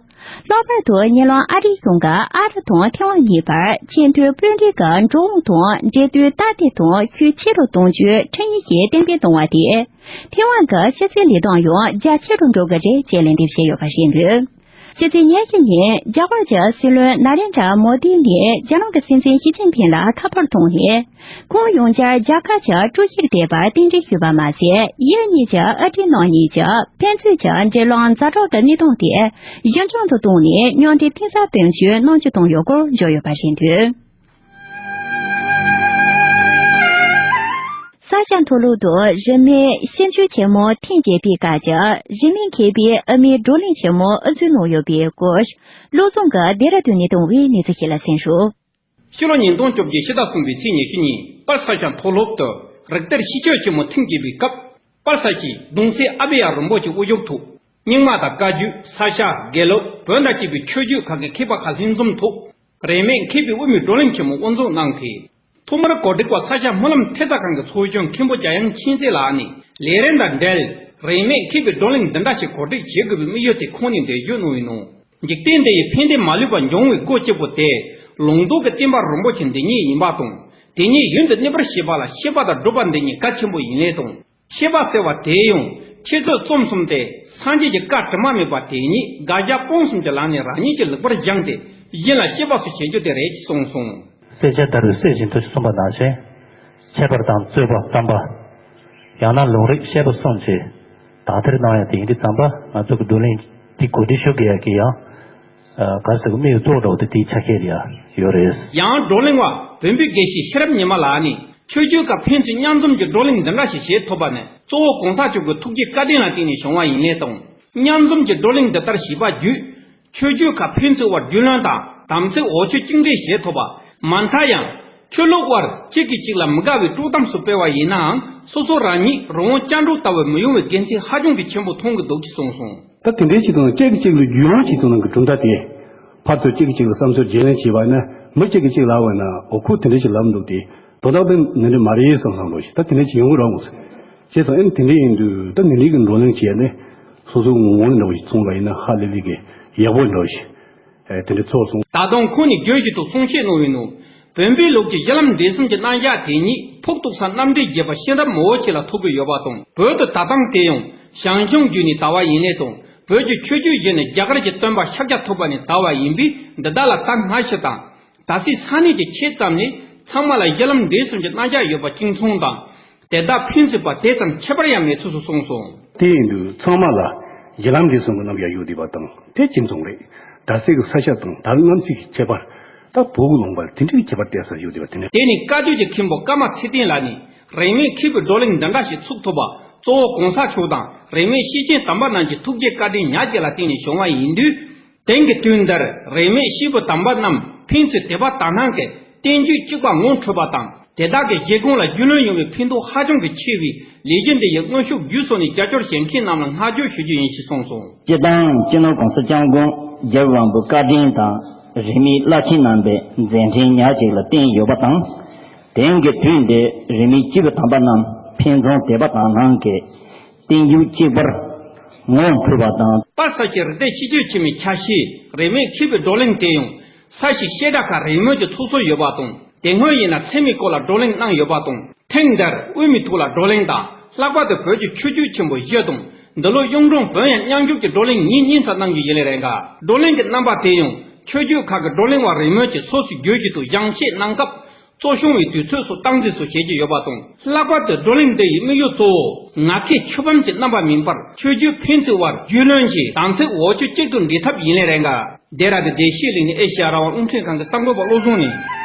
ལྷག་པར་དུ་ཉེ་ལམ་ཨ་རིའི་གཞུང་གིས་ཨ་རི་དང་ཐེ་ཝན་གཉིས་བར་ཆེས་མཐོའི་དཔོན་རིགས་ཀྱི་འགྲོ་འོང་དང་འབྲེལ་མཐུད་སྟབས་བདེ་དང་ཤུགས་ཆེ་རུ་གཏོང་རྒྱུའི་ཁྲིམས་ཡིག་ཞིག་གཏན་འབེབས་གཏོང་བ་དེས། ཐེ་ཝན་གྱི་ཕྱི་སྲིད་ལས་དོན་ཡང་རྒྱ་ཆེ་རུ་འགྲོ་གི་རེད་ཅེས་ལན་འདེབས་བྱས་ཡོད་པ་རེད་འདུག་ཕྱི་ཚེས་ཉེར་བཞི་ཉིན་རྒྱ་གར་གྱི་སྲིད་བློན་ན་རེན་དྲ་མོ་དི་ནས་རྒྱ་ནག་གི་སྲིད་འཛིན་ཞི་ཅིན་ཕིང་ལ་ཁ་པར་ཐོག་ནས། ཁོང་ཡོང་འཆར་རྒྱ་གར་གྱི་ཀྲུའུ་ཞིར་བསྡད་པར་རྟེན་འབྲེལ་ཞུས་པ་མ་ཟད། ཡུལ་གཉིས་ཀྱི་ཨ་རིའི་ནང་གཉིས་ཀྱི་ཕན་ཚུན་གྱི་འབྲེལ་ལམ་ཛ་དྲག་གི་གནས་སྟངས་དེ་གཞི་འཛིན་དུ་བཏང་ནས་མཉམ་འབྲེལ་གཏིང་ཟབ་གཏོང་རྒྱུའི་གནང་སྤྱོད་བཏང་ཡོད་སྐོར་བརྗོད་ཡོད་པ་རེད་འདུག་ས་ཞིང་མཐོ་སློབ་ཏུ་རིན་མེད་ཤིང་ཆུ་ཆེན་མོ་ཐེངས་བརྒྱད་པའི་སྐབས་ཀྱི་རིན་མེད་མཁས་པའི་ཨ་མའི་བགྲོ་གླེང་ཆེན་མོ་ཨུ་ཚུགས་གནང་ཡོད་པའི་སྐོར། བློ་བཟང་གིས་ལྡེ་ར་ལྡུན་ནས་བཏང་བའི་གནས་ཚུལ་ཞིག་ལ་གསན་རོགས། ཕྱི་ལོ་ཉིས་སྟོང་བཅོ་བརྒྱད་ཕྱི་ཟླ་གསུམ་པའི་ཚེས་ཉི་ཤུ་ཉིན་པར་ས་ཞིང་མཐོ་སློབ་ཏུ་རིག་གཏེར་ཤེས་བྱ་ཆེན་མོ་ཐེངས་བརྒྱད་པའི་སྐབས། པར་ས་ཞིང་གདུང་སྲས་ཨ་བི་ཡ་རིན་པོ་ཆེ་དབུ་བཞུགས་ཐོག་རྙིང་མ་དང་བཀའ་བརྒྱུད། ས་ཞིང་། དགེ་ལུགས། བོན་དང་བཅས་པའི་ཆོས་བརྒྱུད་ཁག་གི་མཁས་པ་ཁག་ལྷན་འཛོམས་ཐོག་རིན་མེད་མཁས་པའི་དབུ་མའི་བགྲོ་གླེང་ཆེན་མོ་དབུ་འཛུགས་གནང་སྟེ། ཐོག་མར་གོ་སྒྲིག་པ་ས་ཞིང་སྨོན་ལམ་ཐེབས་རྩ་ཁང་གི་ཚོགས་གཞོན་མཁན་པོ་འཇམ་དབྱངས་མཁྱེན་བརྩེ་ལགས་ནས་ལས་རིམ་དང་འབྲེལ། རིན་མེད་མཁས་པའི་བགྲོ་གླེང་འདི་འདྲ་ཞིག་གོ་སྒྲིག་བྱེད་དགོས་པའི་དམིགས་ཡུལ་དེ་ཁོང་ནས་འགྲེལ་བརྗོད་གནང་བའི་ནང་། འཇིག་རྟེན་འདི་ཡི་ཕན་བདེ་མ་ལུས་པ་འབྱུང་བའི་སྒོ་གཅིག་པུ་དེ། ལུང་རྟོགས་ཀྱི་བསྟན་པ་རིན་པོ་ཆེ་འདི་ཉིད་ཡིན་པ་དང་། དེ་ཉིད་ཡུན་དུ་གནས་པར་བྱེད་པ་ལ་ཤེས་པ་དང་སྒྲུབ་པ་འདི་ཉིད་གལ་ཆེན་པོ་ཡིན་ལས་དང་། ཤེས་པ་ཟེར་བ་དེ་ཡང་ཆེད་དུ་རྩོམ་གསུམ་སྟེ། སངས་རྒྱས་ཀྱི་བཀའ་དྲི་མ་མེད་པ་དེ་ཉིད་དགག་བྱ་སྤོང་གསུམ་གྱི་ལམ་ནས་རང་ཉིད་ཀྱིས་ལེགས་པར་སྦྱངས་ཏེ་གཞན་ལ་ཤེས་པ་སོགས་བྱེད་རྒྱུ་དེ་རེད་ཅེས་གསུངས་སོང་། གསལ་ཆ་ལྟར་གསལ་བཞིན་དུ་གསུངས་པ་ནང་བཞིན། ཁྱད་པར་དང་རྩོད་པ་བརྩམས་པ། ཡང་ན་ལུང་རིགས་བཤད་པ་གསུམ་གྱིས་དག་ཐེར་གནང་ཡ་དེ་ཡིན་དུས་ཙམ་པ་ང་ཚོ་གི་བགྲོ་གླེང་འདི་གོ་སྒྲིག་ཞུ་དགོས་ཡ་གི་ཡང་། ག་ཟེར་གི་དམིགས་ཡུལ་གཙོ་བོ་འདྲ་བོ་དེ་དེའི་ཆ་ཤས་རེད་ཡ་ཡོད་རེད། ཡང་བགྲོ་གླེང་བ་བོན་པོའི་དགེ་བཤེས་ཤེས་རབ་ཉི་མ་ལགས་ནས་ཆོས་བརྒྱུད་ཁག་ཕན་ཚུན་མཉམ་འཛོམས་ཀྱི་བགྲོ་གླེང་འདི་འདྲ་ཞིག་བྱེད་ཐུབ་པ་ནི་གཙོ་བོ་གོང་ས་མཆོག་གི་ཐུགས་རྗེ་བཀའ་དྲིན་ལ་བརྟེན་ནས་བྱུང་བ་ཡིན་ལས་དང་། མཉམ་འཛོམས་ཀྱི་བགྲོ་གླེང་འདི་ལྟར་བྱས་པ་བརྒྱུད། ཆོས་བརྒྱུད་ཁག་ཕན་ཚུན་དབར་རྒྱུས་ལོན་དང་དམ་ཚིག་འོ་ཆོས་གཅིག་འདྲེས་བྱེད་ཐུབ་པ། མ་མཐའ་ཡང་། ཆོས་ལུགས་དབར་གཅིག་གིས་གཅིག་ལ་མི་དགའ་བའི་དཀྲུག་གཏམ་སོགས་སྤེལ་བ་ཡིན་ནའང་སོ་སོ་རང་ཉིད་རང་དབང་བཅའ་འགྲོལ་ལྟ་བུ་མི་ཡོང་བའི་དགེ་མཚན་ཧ་ཅང་གི་ཆེན་པོ་མཐོང་གི་འདུག་ཅེས་གསུངས་སོང་། ད་དེ་འདྲའི་ཅིག་དང་གཅིག་གིས་གཅིག་ལ་རྒྱུས་ལོན་བྱེད་ཐུབ་ནང་གི་གྲུབ་མཐའ་དེ། ཕར་ཚུར་གཅིག་གིས་གཅིག་ལ་བསམ་ཚུལ་བརྗེ་ལེན་བྱས་པ་ཡིན་ན་མི་གཅིག་གིས་གཅིག་ལབ་པ་ཡིན་ན་འོ་ཁོ་དེ་འདྲ་ཞིག་ལབ་འདུག་སྟེ། དོན་དག་དེ་འདི་འདྲ་མ་རེད་བསམ་བསམ་འགྲོ་ཞིག་ད་དེ་འདྲ་ཞིག་ཡོང་གི་རེད་མོད། བྱས་ཙང་ཨེ་ནི་དེ་འདྲ་ཡིན་དུས་ད་འདི་འདྲའི་གི་བགྲོ་གླེང་བྱས་ནས་སོ་སོའི་ངོ་བོ་འདྲ་བོ་ཞིག་མཚོན་པ་ཡིན་ན་ཧ་ལས་ལས་ཀྱི་ཡག་པོ་འདྲ་བོ་ཞིག་ཨེ་དེ་འདྲ་ཚོར་སོང་། ད་དུང་ཁོང་ནས་རྒྱུན་བཞིན་དུ་གསུང་བཤད་གནང་བའི་ནང་། བོན་པོའི་ལུགས་ཀྱི་གཞི་ལམ་འབྲས་གསུམ་གྱི་རྣམ་གཞག་དེ་ཉིད་ཕུགས་གཏུགས་ས་རྣམ་འགྲེལ་རྒྱས་པ་ཤེས་རབ་མང་བོ་ཞིག་ལ་ཐུག་གི་ཡོད་པ་དང་། བོད་དུ་དར་སྟངས་དེ་ཡང་ཞང་ཞུང་བརྒྱུད་ནས་དར་བ་ཡིན་ལས་དང་། བོད་ཀྱི་ཆོས་བརྒྱུད་བཞི་ནི་རྒྱ་གར་གྱི་སྟོན་པ་ཤཱཀྱ་ཐུབ་པ་ནས་དར་བ་ཡིན་པས་འདི་དག་ལ་དར་སྔ་ཕྱི་དང་། ད་སའི་ས་གནས་ཀྱི་ཆེད་ཙམ་ནས་ཚང་མ་ལ་གཞི་ལམ་འབྲས་གསུམ་གྱི་རྣམ་གཞག་ཡོད་པ་གཅིག་མཚུངས་དང་། དེ་དག་ཕན་ཚུན་བར་དེ་ཙམ་ཁྱད་པར་ཡང་མེད་ཚུལ་དུ་གསུངས་སོང་། དེ་ཡིན་དུས་ཚང་མ་ལ་གཞི་ལམ་འབྲས་གསུམ་གྱི་རྣམ་གཞག་ཡོད་བསྡད་པ་དང་དེ་གཅིག་མཚུངས་རེད། ད་སའི་གི་ས་ཆ་དང་ད་རེས་གནམ་གཤིས་ཀྱི་ཁྱད་པར། ད་བོད་ཀྱི་ལུང་པར་དེ་འདྲའི་ཁྱད་པར་གཏད་ས་ཡོད་བསྡད་པ་དེ་འདྲ། དེ་ནི་བཀའ་བརྒྱུད་ཀྱི་མཁན་པོ་ཀརྨ་ཚེ་བརྟན་ལགས་ནས་རིན་མེད་མཁས་པའི་བགྲོ་གླེང་འདི་འདྲ་ཞིག་ཚུགས་ཐུབ་པ་གཙོ་བོ་གོང་ས་མཆོག་དང་རིན་མེད་ཤེར་ཕྱིན་དམ་པ་རྣམས་ཀྱི་ཐུགས་རྗེ་བཀའ་དྲིན་ཉག་གཅིག་ལ་བརྟེན་ནས་བྱུང་བ་ཡིན་དུས། དེང་གི་དུས་འདིར་རིས་མེད་སྐྱེས་བུ་དམ་པ་རྣམས་ཕན་ཚུན་དད་པ་དག་སྣང་གིས་བསྟན་བཅོས་གཅིག་པ་ངོ་འཕྲོད་པ་དང་དེ་དག་གི་བཞེད་དགོངས་ལ་རྒྱུས་ལོན་ཡོང་བའི་ཕན་ཐོགས་ཧ་ཅང་གི་ཆེ་བས་ལས་གཞི་འདི་ཡི་དངོས་ཤུགས་བརྒྱུད་སོང་ནས་རྒྱབ་སྐྱོར་བྱེད་མཁན་རྣམས་ལ་བསྔགས་བརྗོད་ཞུ་རྒྱུ་ཡིན་ཞེས་གསུངས་སོང་། སྤྱིར་བཏང་སྤྱི་ནོར་༸གོང་ས་༸སྐྱབས་མགོན་༸རྒྱལ་བའི་དབང་པོའི་བཀའ་དྲིན་དང་རིས་མེད་རླབས་ཆེན་རྣམ་པའི་མཛད་འཕྲིན་ཉག་གཅིག་ལ་བརྟེན་ཡོད་པ་དང་། དེང་གི་དུས་འདིར་རིས་མེད་སྐྱེས་བུ་དམ་པ་རྣམས་ཕན་ཚུན་དད་པ་དག་སྣང་གིས། བསྟན་བཅོས་གཅིག་པར་ངོ་འཕྲོད་པ་དང་། པར་ས་ཞིང་རིག་གཏེར་ཤེས་བྱ་ཆེན་མོའི་ཆ་ཤས་རིས་མེད་མཁས་པའི་བགྲོ་གླེང་དེ་ཡང་ས་ཞིང་བཤད་གྲྭ་ཁག་རིས་མོས་ཀྱིས་ཚོགས་སྲོལ་ཡོད་པ་དང་དེ་སྔོན་ཡིན་ན་ཚད་མའི་སྐོར་ལ་བགྲོ་གླེང་གནང་ཡོད་པ་དང་ཐེངས་འདིར་དབུ་མའི་ཐོག་ལ་བགྲོ་གླེང་དང་ལྷག་པར་དུ་བོད་ཀྱི་ཆོས་བརྒྱུད་ཆེན་པོ་བཞི་དང་འདི་ལོ་གཡུང་དྲུང་བོན་ཡང་མཉམ་ཞུགས་ཀྱི་བགྲོ་གླེང་ཉིན་གཉིས་ཙམ་གནང་རྒྱུ་ཡིན་ལས་རེད་འགའ། བགྲོ་གླེང་གི་རྣམ་པ་དེ་ཡང་ཆོས་བརྒྱུད་ཁག་གི་བགྲོ་གླེང་བ་རིས་མོས་ཀྱིས་ཚོགས་སུ་བསྒྱུར་བཞིན་དུ་སྦྱང་བཤད་གནང་སྐབས། གཙོ་སྐྱོང་བའི་དུས་ཚོད་སོགས་སྟངས་འཛིན་སོགས་བྱེད་ཀྱི་ཡོད་པ་དང་། ལྷག་པར་དུ་བགྲོ་གླེང་འདི་ཡི་དམིགས་ཡུལ་གཙོ་བོ་ངག་འཁྱལ་ཆོས་ཕམ་གྱི་རྣམ་པ་མིན་པར་ཆོས་བརྒྱུད་ཕན་ཚུན་དབར་རྒྱུས་ལོན་གྱིས་དམ་ཚིག་འོ་ཆོས་གཅིག་ཏུ་འདྲེས་ཐབས་ཡིན་ལས་རེད་འགའ། སྡེ་ར་དེ་བདེ་སྐྱིད་གླིང་ནས་ཨེ་ཤེ་ཡ་རང་དབང་རླུང་འཕྲིན་ཁང་གི་གསར་འགོད་པ་བློ་བཟང་ནས།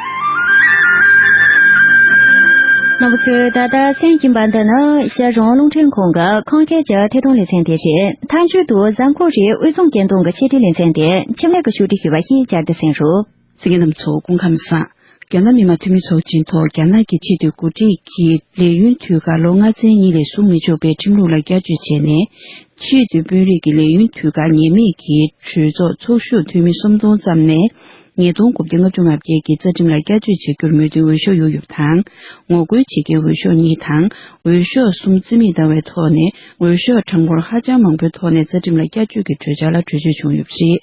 རྣམ་པ་ཚོས་ད་ལྟ་གསན་བཞིན་པ་འདི་ནི་ཤར་རང་རླུང་འཕྲིན་ཁང་གི་ཁམས་སྐད་ཀྱི་ཐད་གཏོང་ལེ་ཚན་དེ་རེད། མཐའ་མཇུག་ཏུ་གཟའ་འཁོར་རེའི་དབུས་གཙང་སྐད་གཏོང་གི་ཕྱི་དྲིལ་ལེ་ཚན་དེ་འཆི་མེད་ཀྱིས་ཕྱོགས་སྒྲིག་ཞུས་པ་ཞིག་བསྐྱར་དུ་གསན་རོགས། གསན་མཁན་རྣམ་ཚོ་སྐུ་ཁམས་བཟང་། རྒྱ་ནག་མི་དམངས་འཐུས་མི་ཚོགས་ཆེན་ཐོག་རྒྱ་ནག་གི་ཆེས་མཐོའི་འགོ་ཁྲིད་ཀྱིས་ལས་ཡུན་དུས་བཀག་ལོ་ལྔ་ཚན་གཉིས་ལས་བཟུང་མི་ཆོག་པའི་ཁྲིམས་ལུགས་ལ་བསྐྱར་བཅོས་བྱས་ནས། ཆེས་མཐོའི་དཔོན་རིགས་ཀྱི་ལས་ཡུན་དུས་བཀག་ངེས་མེད་ཀྱི་གྲོས་ཚོགས་ཚོགས་བཞུགས་འཐུས་མི་སུམ་སྟོང་ཙམ་ནས། ཉིས་སྟོང་དགུ་བརྒྱ་ལྔ་བཅུ་ང་བརྒྱད་ཀྱི་རྩ་ཁྲིམས་ལ་བསྐྱར་བཅོས་བྱེད་རྒྱུར་མོས་མཐུན་འོས་ཤོག་གཡུགས་ཡོད་པ་དང་། ངོ་རྒོལ་བྱེད་མཁན་འོས་ཤོག་གཉིས་དང་། འོས་ཤོག་གསུམ་རྩིས་མེད་བཏང་བའི་ཐོག་ནས། འོས་ཤོག་གྲངས་འབོར་ཧ་ཅང་མང་པོའི་ཐོག་ནས་རྩ་ཁྲིམས་ལ་བསྐྱར་བཅོས་ཀྱི་གྲོས་འཆར་ལ་གྲོས་ཆོད་བྱུང་ཡོད་པ་རེད།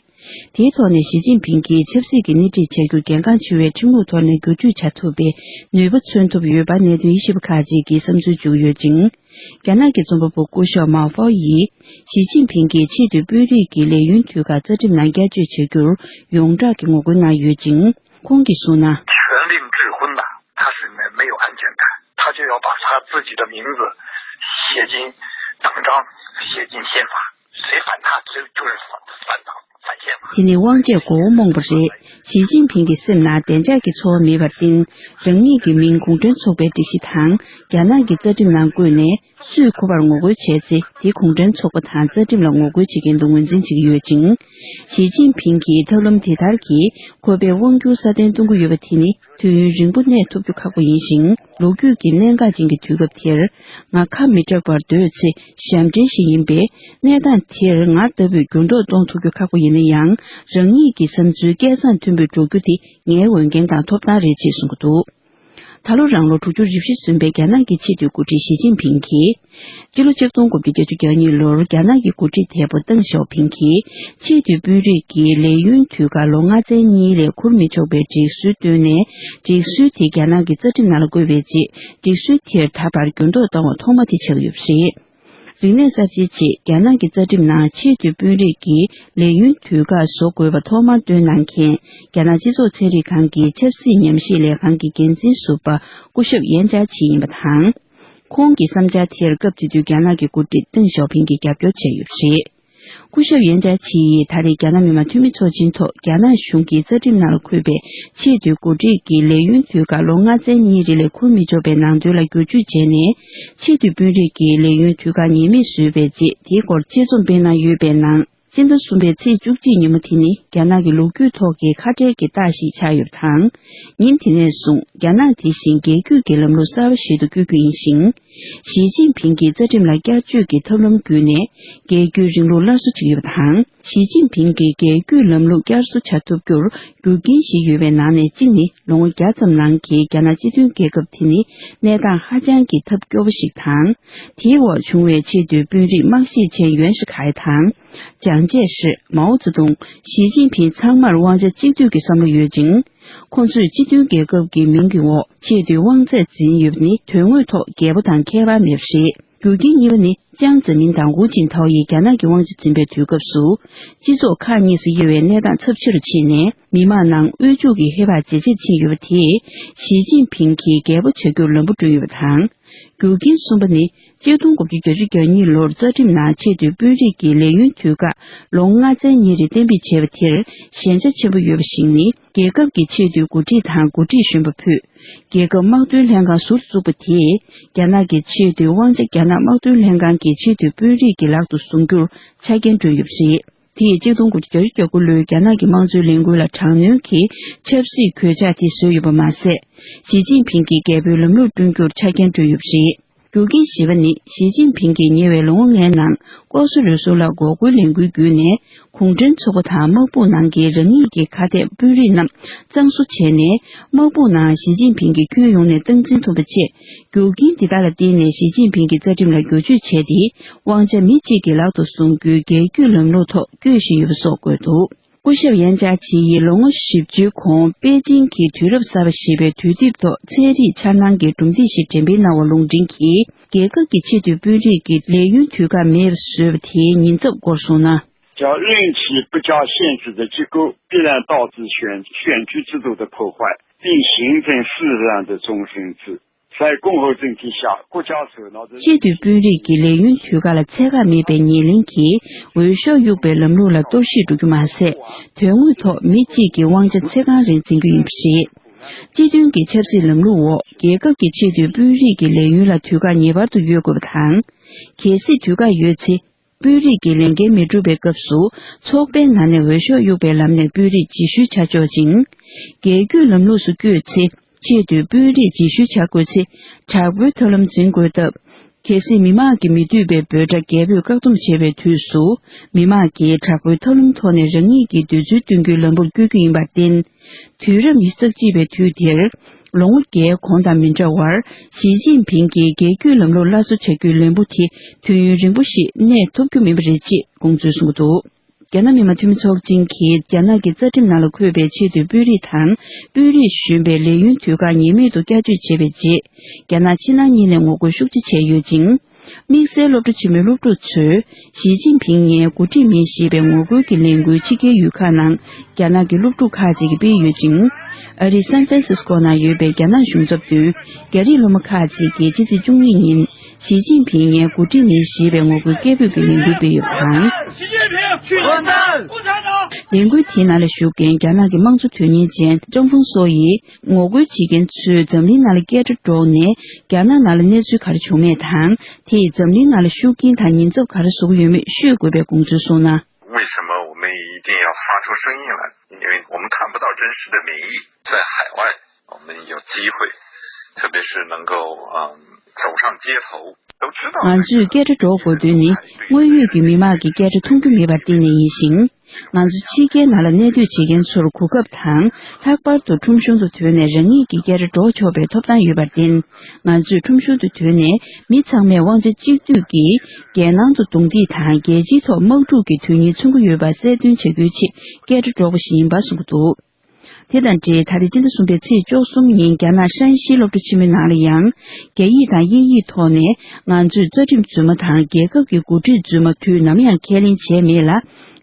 དེའི་ཐོག་ནས་ཞི་ཅིན་ཕིང་གིས་ཆབ་སྲིད་ཀྱི་སྣེ་ཁྲིད་བྱ་རྒྱུར་གལ་འགངས་ཆེ་བའི་ཁྲིམས་ལུགས་ཐོག་ནས་བསྒྱུར་བཅོས་བྱ་ཐུབ་པའི་ནུས་པ་མཚོན་ཐུབ་ཡོད་པ་གནད་དོན་དབྱེ་ཞིབ་པ་ཁག་ཅིག་གིས་བསམ་ཚུལ་བརྗོད་ཡོད་ཅིང་། རྒྱ་ནག་གི་རྩོམ་པ་པོ་སྐུ་ཞབས་མའོ་ཧྥའོ་ཡིས་ཞི་ཅིན་ཕིང་གིས་ཆེས་མཐོའི་དཔོན་རིགས་ཀྱི་ལས་ཡུན་དུས་བཀག་རྩ་ཁྲིམས་ནང་བསྐྱར་བཅོས་བྱ་རྒྱུར་ཡོངས་གྲགས་ཀྱི་ངོ་རྒོལ་གནང་ཡོད་ཅིང་། ཁོང་གིས་གསུངས་ན། 权力指挥呢，它是没没有安全感，他就要把他自己的名字写进党章，写进宪法，谁反他，谁就是反反党、反宪法。 དེ་ནི་དབང་ཆས་མགོ་བོ་རྨོངས་པ་རེད། ཞི་ཅིན་ཕིང་གི་སེམས་ནང་བདེ་འཇགས་ཀྱི་ཚོར་བ་མེད་པར་བརྟེན། རང་ཉིད་ཀྱི་མིང་གུང་ཁྲན་ཚོགས་པའི་སྒྲིག་གཞི་དང་རྒྱ་ནག་གི་རྩ་ཁྲིམས་ནང་བཀོད་ནས། སུས་ཁོ་པར་ངོ་རྒོལ་བྱས་ཚེ། དེ་གུང་ཁྲན་ཚོགས་པ་དང་རྩ་ཁྲིམས་ལ་ངོ་རྒོལ་བྱེད་མཁན་དུ་ངོས་འཛིན་བྱེད་ཀྱི་ཡོད་ཅིང་། ཞི་ཅིན་ཕིང་གིས་ཐབས་ལམ་དེ་ལྟར་གྱིས་ཁོ་པའི་དབང་སྒྱུར་སྲ་བརྟན་གཏོང་གི་ཡོད་པ་དེ་ནི། དུས་ཡུན་རིང་པོ་གནས་ཐུབ་རྒྱུ་ཁག་པོ་ཡིན་ཞིང་། ལོ་རྒྱུས་ཀྱི་གནད་འགག་ཅན་གྱི་དུས་སྐབས་དེར། ང་ཁ་མི་གྲག་པར་སྡོད་ཚེ་ཞབས་འདྲེན་ཞིག་ཡིན་པས། གནས་སྟངས་དེར་ང་ལྟ་བུས་འགྱུར་ལྡོག་གཏོང་ཐུབ་རྒྱུ་ཁག་པོ་ཡིན་ན་ཡང་། རང་ཉིད་ཀྱི་བསམ་ཚུལ་སྐད་གསང་མཐོན་པོས་སྒྲོག་རྒྱུ་དེ་ངའི་འོས་འགན་དང་ཐོབ་ཐང་རེད་ཅེས་གསུངས་ཀྱི་འདུག། ད་ལོ་རང་ལོ་དྲུག་ཅུ་རེ་བཞི་སོན་པའི་རྒྱ་ནག་གི་ཆེས་མཐོའི་འགོ་ཁྲིད་ཞི་ཅིན་ཕིང་གིས། སྤྱི་ལོ་ཆིག་སྟོང་དགུ་བརྒྱ་བརྒྱད་ཅུ་གྱ་གཉིས་ལོར་རྒྱ་ནག་གི་འགོ་ཁྲིད་དེ་པོ་ཏེང་ཞའོ་ཕིང་གིས་ཆེས་མཐོའི་དཔོན་རིགས་ཀྱི་ལས་ཡུན་དུས་བཀག་ལོ་ལྔ་ཚན་གཉིས་ལས་འཁུར་མི་ཆོག་པའི་སྒྲིག་སྲོལ་བཏོན་ནས། སྒྲིག་སྲོལ་དེ་རྒྱ་ནག་གི་རྩ་ཁྲིམས་ནང་ལ་བཀོད་པའི་རྗེས། སྒྲིག་སྲོལ་དེར་ད་བར་འགྱུར་ལྡོག་བཏང་བ་ཐོག་མ་དེ་ཆགས་ཡོད་པ་རེད། རིག་གནས་གསར་བརྗེའི་རྗེས་རྒྱ་ནག་གི་རྩ་ཁྲིམས་ནང་ཆེས་མཐོའི་དཔོན་རིགས་ཀྱི་ལས་ཡུན་དུས་བཀག་བཟོ་དགོས་པ་ཐོག་མར་བཏོན་གནང་མཁན། རྒྱ་ནག་སྤྱི་ཚོགས་ཚན་རིག་ཁང་གི་ཆབ་སྲིད་ཉམས་ཞིབ་ལས་ཁང་གི་འགན་འཛིན་ཟུར་པ་སྐུ་ཞབས་ཡན་ཅཱ་ཆི་ཡིན་པ་དང་། ཁོང་གི་བསམ་འཆར་དེར་སྐབས་དེ་དུས་རྒྱ་ནག་གི་འགོ་ཁྲིད་ཏེང་ཞའོ་ཕིང་གིས་རྒྱབ་སྐྱོར་བྱས་ཡོད་པ་རེད། སྐུ་ཞབས་ཡན་ཅཱ་ཆི་ཡིས་ད་རེས་རྒྱ་ནག་མི་དམངས་འཐུས་མི་ཚོགས་ཆེན་ཐོག་རྒྱ་ནག་གཞུང་གི་རྩ་ཁྲིམས་ནང་ལ་འཁོད་པའི་ཆེས་མཐོའི་འགོ་ཁྲིད་ཀྱི་ལས་ཡུན་དུས་བཀག་ལོ་ལྔ་ཚན་གཉིས་རིང་ལས་འཁུར་མི་ཆོག་པའི་ནང་དོན་ལ་བསྒྱུར་བཅོས་བྱས་ནས། ཆེས་མཐོའི་དཔོན་རིགས་ཀྱི་ལས་ཡུན་དུས་བཀག་ངེས་མེད་བཟོས་པའི་རྗེས། དེའི་སྐོར་ཆེད་རྩོམ་སྤེལ་གནང་ཡོད་པའི་ནང་། སྤྱི་ཟླ་གསུམ་པའི་ཚེས་བཅུ་གཅིག་ཉིན་མོ་དེ་ནི་རྒྱ་ནག་གི་ལོ་རྒྱུས་ཐོག་གི་ཁ་བྲལ་གྱི་རྟགས་ཤིག་ཆགས་ཡོད་པ་དང་། ཉིན་དེ་ནས་བཟུང་རྒྱ་ནག་དེ་བཞིན་རྒྱལ་རྒྱུད་ཀྱི་ལམ་ལུགས་གསར་པ་ཞིག་ཏུ་བསྐྱོད་རྒྱུ་ཡིན་ཞིང་། ཞི་ཅིན་ཕིང་གིས་རྩ་ཁྲིམས་ལ་བསྐྱར་བཅོས་ཀྱི་ཐབས་ལམ་བརྒྱུད་ནས་རྒྱལ་རྒྱུད་རིང་ལུགས་སླར་གསོ་བྱེད་ཀྱི་ཡོད་པ་དང་། ཞི་ཅིན་ཕིང་གིས་རྒྱལ་རྒྱུད་ལམ་ལུགས་བསྐྱར་གསོ་བྱ་ཐུབ་རྒྱུར་རྒྱུ་རྐྱེན་བཞི་ཡོད་པའི་ནང་ནས་གཅིག་ནི་ལོ་ངོ་བརྒྱ་ཙམ་ནང་གི་རྒྱ་ནག་སྤྱི་མཐུན་རྒྱལ་ཁབ་དེ་ནི་གནས་སྟངས་ཧ་ཅང་གི་ཐབས་སྐྱོ་པོ་ཞིག་དང་། དེའི་འོག་བྱུང་བའི་ཆེས་མཐོའི་དཔོན་རིགས་དམག་བཞེས་ཆེན་ཡོན་ཧྲི་ཁའེ་དང་། ཅང་ཅེ་ཧྲི། མའོ་ཙེ་ཏུང་། ཞི་ཅིན་ཕིང་ཚང་མར་དབང་ཆ་གཅིག་སྡུད་ཀྱི་བསམ་བློ་ཡོད་ཅིང་། ཁོ་ཚོས་སྤྱི་མཐུན་རྒྱལ་ཁབ་ཀྱི་མིང་གི་འོག་ཆེས་མཐོའི་དབང་ཚད་འཛིན་ཡོད་པ་ནི་དོན་དངོས་ཐོག་རྒྱལ་པོ་དང་ཁྱད་པར་མེད་པ་རེད། རྒྱུ་རྐྱེན་གཉིས་པ་ནི་ཅང་ཙེ་མིན་དང་ཧུའུ་ཅིན་ཐའོ་ཡིས་རྒྱ་ནག་གི་དབང་ཆ་འཛིན་པའི་དུས་སྐབས་སུ། སྤྱི་ཚོགས་ཁག་གཉིས་སུ་དབྱེ་བའི་གནས་སྟངས་ཚབས་ཆེ་རུ་ཕྱིན་ནས། མི་དམངས་ནང་དབུལ་ཕྱུག་གི་ཧེ་བག་ཇེ་ཆེར་ཕྱིན་ཡོད་པ་དེས། ཞི་ཅིན་ཕིང་གིས་རྒྱལ་པོ་བྱ་རྒྱུར་ལམ་བུ་བསྐྲུན་ཡོད་པ་དང་། རྒྱུ་རྐྱེན་གསུམ་པ་ནི། ཆིག་སྟོང་དགུ་བརྒྱ་བརྒྱད་ཅུ་གྱ་གཉིས་ལོར་རྩ་ཁྲིམས་ནང་ཆེས་མཐོའི་དཔོན་རིགས་ཀྱི་ལས་ཡུན་དུས་བཀག་ལོ་ལྔ་ཚན་གཉིས་རིང་གཏན་འབེབས་བྱས་པ་དེར་ཞན་ཆ་ཆེན་པོ་ཡོད་པ་ཞིག་ནི། རྒྱལ་ཁབ་ཀྱི་ཆེས་མཐོའི་འགོ་ཁྲིད་དང་འགོ་ཁྲིད་གཞོན་པ་ཕུད། རྒྱལ་ཁབ་དམག་དོན་ལྷན་ཁང་ཟུར་དུ་བཙུགས་པ་དེས། རྒྱ་ནག་གི་ཆེས་མཐོའི་དབང་ཆ་རྒྱ་ནག་དམག་དོན་ལྷན་ཁང་གི་ཆེས་མཐོའི་དཔོན་རིགས་ཀྱི་ལག་ཏུ་བཟུང་རྒྱུར་ཆ་རྐྱེན་བསྐྲུན་ཡོད་པ་རེད། དེས་ཆིག་སྟོང་དགུ་བརྒྱ་བརྒྱད་ཅུ་གྱ་དགུ་ལོའི་རྒྱ་ནག་གི་དམངས་གཙོའི་ལས་འགུལ་ལ་དྲག་གནོན་གྱི་ཆབ་སྲིད་གོད་ཆག་དེ་བཟོས་ཡོད་པ་མ་ཟད། ཞི་ཅིན་ཕིང་གིས་རྒྱལ་པོའི་ལམ་ལུགས་བསྐྲུན་རྒྱུར་ཆ་རྐྱེན་བསྐྲུན་ཡོད་པ་རེད། རྒྱུ་རྐྱེན་བཞི་པ་ནི། ཞི་ཅིན་ཕིང་གིས་ཉེ་བའི་ལོ་ངོ་ལྔའི་ནང་ལྐོག་ཟ་རུལ་སུངས་ལ་འགོག་རྒོལ་ལས་འགུལ་བརྒྱུད་ནས། གུང་ཁྲན་ཚོགས་པ་དང་དམག་དཔུང་ནང་གི་རང་ཉིད་ཀྱི་ཁ་གཏད་དཔོན་རིགས་རྣམས་གཙང་བཟོ་བྱས་ནས། དམག་དཔུང་ནང་ཞི་ཅིན་ཕིང་གིས་ཁྱོན་ཡོངས་ནས་སྟངས་འཛིན་ཐུབ་པ་བཅས། རྒྱུ་རྐྱེན་འདི་དག་ལ་བརྟེན་ནས་ཞི་ཅིན་ཕིང་གིས་རྩ་ཁྲིམས་ལ་བསྒྱུར་བཅོས་བྱས་ཏེ། དབང་ཆ་མི་གཅིག་གི་ལག་ཏུ་བཟུང་རྒྱུའི་རྒྱལ་རྒྱུད་ལམ་ལུགས་ཐོག་བསྐྱོད་བཞིན་ཡོད་པ་སོགས་བཀོད་འདུག། སྐུ་ཞབས་ཡན་ཅཱ་ཆི་ཡིས་ལོ་ངོ་བཞི་བཅུའི་གོང་པེ་ཅིང་གི་དུས་རབས་གསར་པ་ཞེས་པའི་དུས་དེབ་ཐོག་ཚན་རིག་འཆར་སྣང་གི་གྲུབ་འབྲས་ཤིག་འགྲེམས་སྤེལ་གནང་བ་རླུང་འཕྲིན་གྱིས། རྒྱལ་ཁབ་ཀྱི་ཆེས་མཐོའི་དཔོན་རིགས་ཀྱི་ལས་ཡུན་དུས་བཀག་མེད་པར་བཟོས་པ་དེའི་ཉེན་ཚབས་སྐོར་གསུངས་ན། 叫另起不加限制的机构必然导致选选举制度的破坏，并形成势乱的中心制。在共和政体下，国家首脑的 ཆེས་མཐོའི་དཔོན་རིགས་ཀྱི་ལས་ཡུན་དུས་བཀག་ལ་ཚད་བཀག་མེད་པའི་ཉེར་ལེན་གྱིས། འོས་ཤོག་གཡུག་པའི་ལམ་ལུགས་ལ་གཏོར་བཤིག་འགྲོ་རྒྱུ་མ་ཟད། དོན་དངོས་ཐོག་མི་གཅིག་གི་དབང་ཆ་ཚེ་གང་རིང་འཛིན་རྒྱུ་ཡིན་པ་རེད། སྤྱི་མཐུན་གྱི་ཆབ་སྲིད་ལམ་ལུགས་འོག་རྒྱལ་ཁབ་ཀྱི་ཆེས་མཐོའི་དཔོན་རིགས་ཀྱི་ལས་ཡུན་ལ་དུས་བཀག་ངེས་པར་དུ་ཡོད་དགོས་པ་དང་། གལ་སྲིད་དུས་བཀག་ཡོད་ཚེ། དཔོན་རིགས་ཀྱི་ལས་འགན་མི་འགྲུབ་པའི་སྐབས་སུ། ཚོགས་པའི་ནང་ནས་འོས་ཤོག་གཡུག་པའི་ལམ་ནས་དཔོན་རིགས་རྗེས་ཤུལ་ཆ་འཇོག་ཅིང་། རྒྱལ་རྒྱུད་ལམ་ལུགས་སུ་བསྐྱོད་ཚེ། ཆེས་མཐོའི་དཔོན་རིགས་རྗེས་ཤུལ་ཆ་བཀོད་ཚེ། དྲག་པོའི་ཐབས་ལམ་འཛིན་དགོས་སྟབས། གལ་སྲིད་མི་དམངས་ཀྱིས་མི་འདོད་པའི་འབོད་སྒྲ་རྒྱལ་པོས་བཀག་སྡོམ་བྱེད་པའི་དུས་སུ། མི་དམངས་ཀྱིས་དྲག་པོའི་ཐབས་ལམ་ཐོག་ནས་རང་ཉིད་ཀྱི་འདོད་ཚུལ་སྟོན་རྒྱུའི་ལམ་བུར་བསྐྱོད་རྒྱུ་ཡིན་པར་བརྟེན། དུས་རབས་ཉི་ཤུ་རྩ་གཅིག་པའི་དུས་དེར། ལོ་ངོ་བརྒྱའི་གོང་དང་མི་འདྲ་བར། ཞི་ཅིན་ཕིང་གིས་རྒྱལ་རྒྱུད་ལམ་ལུགས་སླར་གསོ་བྱ་རྒྱུའི་ལམ་བུ་དེ་དུས་ཡུན་རིང་པོ་ཞིག་གནས་ཐུབ་རྒྱུ་མིན་པ་རེད་ཅེས་དགོངས་ཚུལ་གསུངས་འདུག། རྒྱ་ནག་མི་དམངས་འཐུས་མི་ཚོགས་ཆེན་གྱིས་རྒྱ་ནག་གི་རྩ་ཁྲིམས་ནང་ལ་འཁོད་པའི་ཆེས་མཐོའི་དཔོན་རིགས་དང་། དཔོན་རིགས་གཞོན་པའི་ལས་ཡུན་དུས་བཀག་ངེས་མེད་དུ་བསྐྱར་བཅོས་བྱས་པའི་རྗེས། རྒྱ་ནག་ཕྱི་ནང་གཉིས་ནས་ངོ་རྒོལ་ཤུགས་ཆེ་བྱས་ཡོད་ཅིང་། དམིགས་བསལ་སློབ་གྲྭ་ཆེན་མོའི་སློབ་ཕྲུག་ཚོས་ཞི་ཅིན་ཕིང་ངའི་འགོ་ཁྲིད་མིན་ཞེས་པའི་ངོ་རྒོལ་གྱི་ལས་འགུལ་ཕྱི་རྒྱལ་ཡུལ་ཁག་ནང་རྒྱ་ནག་གི་སློབ་ཕྲུག་ཁག་ཅིག་གིས་སྤེལ་ཡོད་ཅིང་། ཨ་རིའི་སན་ཧྥན་སིས་ཀོ་ནང་ཡོད་པའི་རྒྱ་ནག་གཞུང་ཚབ་མདུན་རྒྱ་རིགས་སློབ་མ་ཁག་ཅིག་གིས་ཕྱི་ཚེས་བཅུ་གཉིས་ཉིན་ཞི་ཅིན་ཕིང་ངའི་འགོ་ཁྲིད་མིན་ཞེས་པའི་ངོ་རྒོལ་སྐད་འབོད་ཀྱི་ལས་འགུལ་སྤེལ་ཡོད་པ་དང་། ལས་འགུལ་དེའི་ནང་ལ་ཞུགས་མཁན་རྒྱ་ནག་གི་དམངས་གཙོ་དོན་གཉེར་ཅན་ཀྲང་ཧྥུང་སོ་ཡིས། ངོ་རྒོལ་བྱེད་མཁན་ཚོས་འཛམ་གླིང་ནང་ལ་སྐད་སྒྲ་སྒྲོག་ནས་རྒྱ་ནག་ནང་ལ་གནས་ཚུལ་ག་རེ་བྱུང་མེད་དང་། དེས་འཛམ་གླིང་ནང་ལ་ཤུགས་རྐྱེན་དང་ཉེན་ཚབས་ག་རེ་བཟོ་གི་ཡོད་མེད་ཤོད་དགོས་པའི་དགོངས་ཚུལ་གསུངས་ན། 为什么我们一定要发出声音来？因为我们看不到真实的民意，在海外，我们有机会，特别是能够嗯走上街头，都知道。 ང་ཚོས་སྐད་སྒྲ་སྒྲོག་དགོས་དོན་ནི། དངོས་ཡོད་ཀྱི་མི་མང་གི་སྐད་སྒྲ་མཐོང་རྒྱུ་མེད་པར་བརྟེན་ནས་ཡིན་ཞིང་། ང་ཚོ་ཕྱི་རྒྱལ་ནང་ལ་གནས་སྡོད་བྱེད་མཁན་ཚོར་གོ་སྐབས་དང་། ལྷག་པར་དུ་ཁྲོམ་གཞུང་དུ་ཐོན་ནས་རང་ཉིད་ཀྱི་སྐད་སྒྲ་སྒྲོག་ཆོག་པའི་ཐོབ་ཐང་ཡོད་པར་བརྟེན། ང་ཚོས་ཁྲོམ་གཞུང་དུ་ཐོན་ནས་མི་ཚང་མས་དབང་ཆ་གཅིག་སྡུད་ཀྱིས་རྒྱལ་ནང་དུ་རྡུང་རྡེག་དང་རྒྱལ་སྤྱིའི་ཐོག་དམག་འཁྲུག་གི་དོན་སྙིང་མཚོན་གྱི་ཡོད་པ་གསལ་སྟོན་བྱ་རྒྱུའི་ཆེད་སྐད་སྒྲ་སྒྲོག་པ་ཞིག་ཡིན་པ་གསུངས་ཀྱི་འདུག་དེ་དང་འབྲེལ་ད་རེས་སྤྱི་ཟླ་གསུམ་པའི་ཚེས་བཅུ་གསུམ་ཉིན་རྒྱ་ནག་ཧྲན་ཞི་སློབ་གྲྭ་ཆེན་མོའི་ནང་ལ་ཡང་། རྒྱ་ཡིག་དང་དབྱིན་ཡིག་ཐོག་ནས་ང་ཚོས་རྩ་ཁྲིམས་རྫུན་མ་དང་རྒྱལ་ཁབ་ཀྱི་འགོ་ཁྲིད་རྫུན་མ་དུས་ནམ་ཡང་ཁས་ལེན་བྱས་མེད་ལ།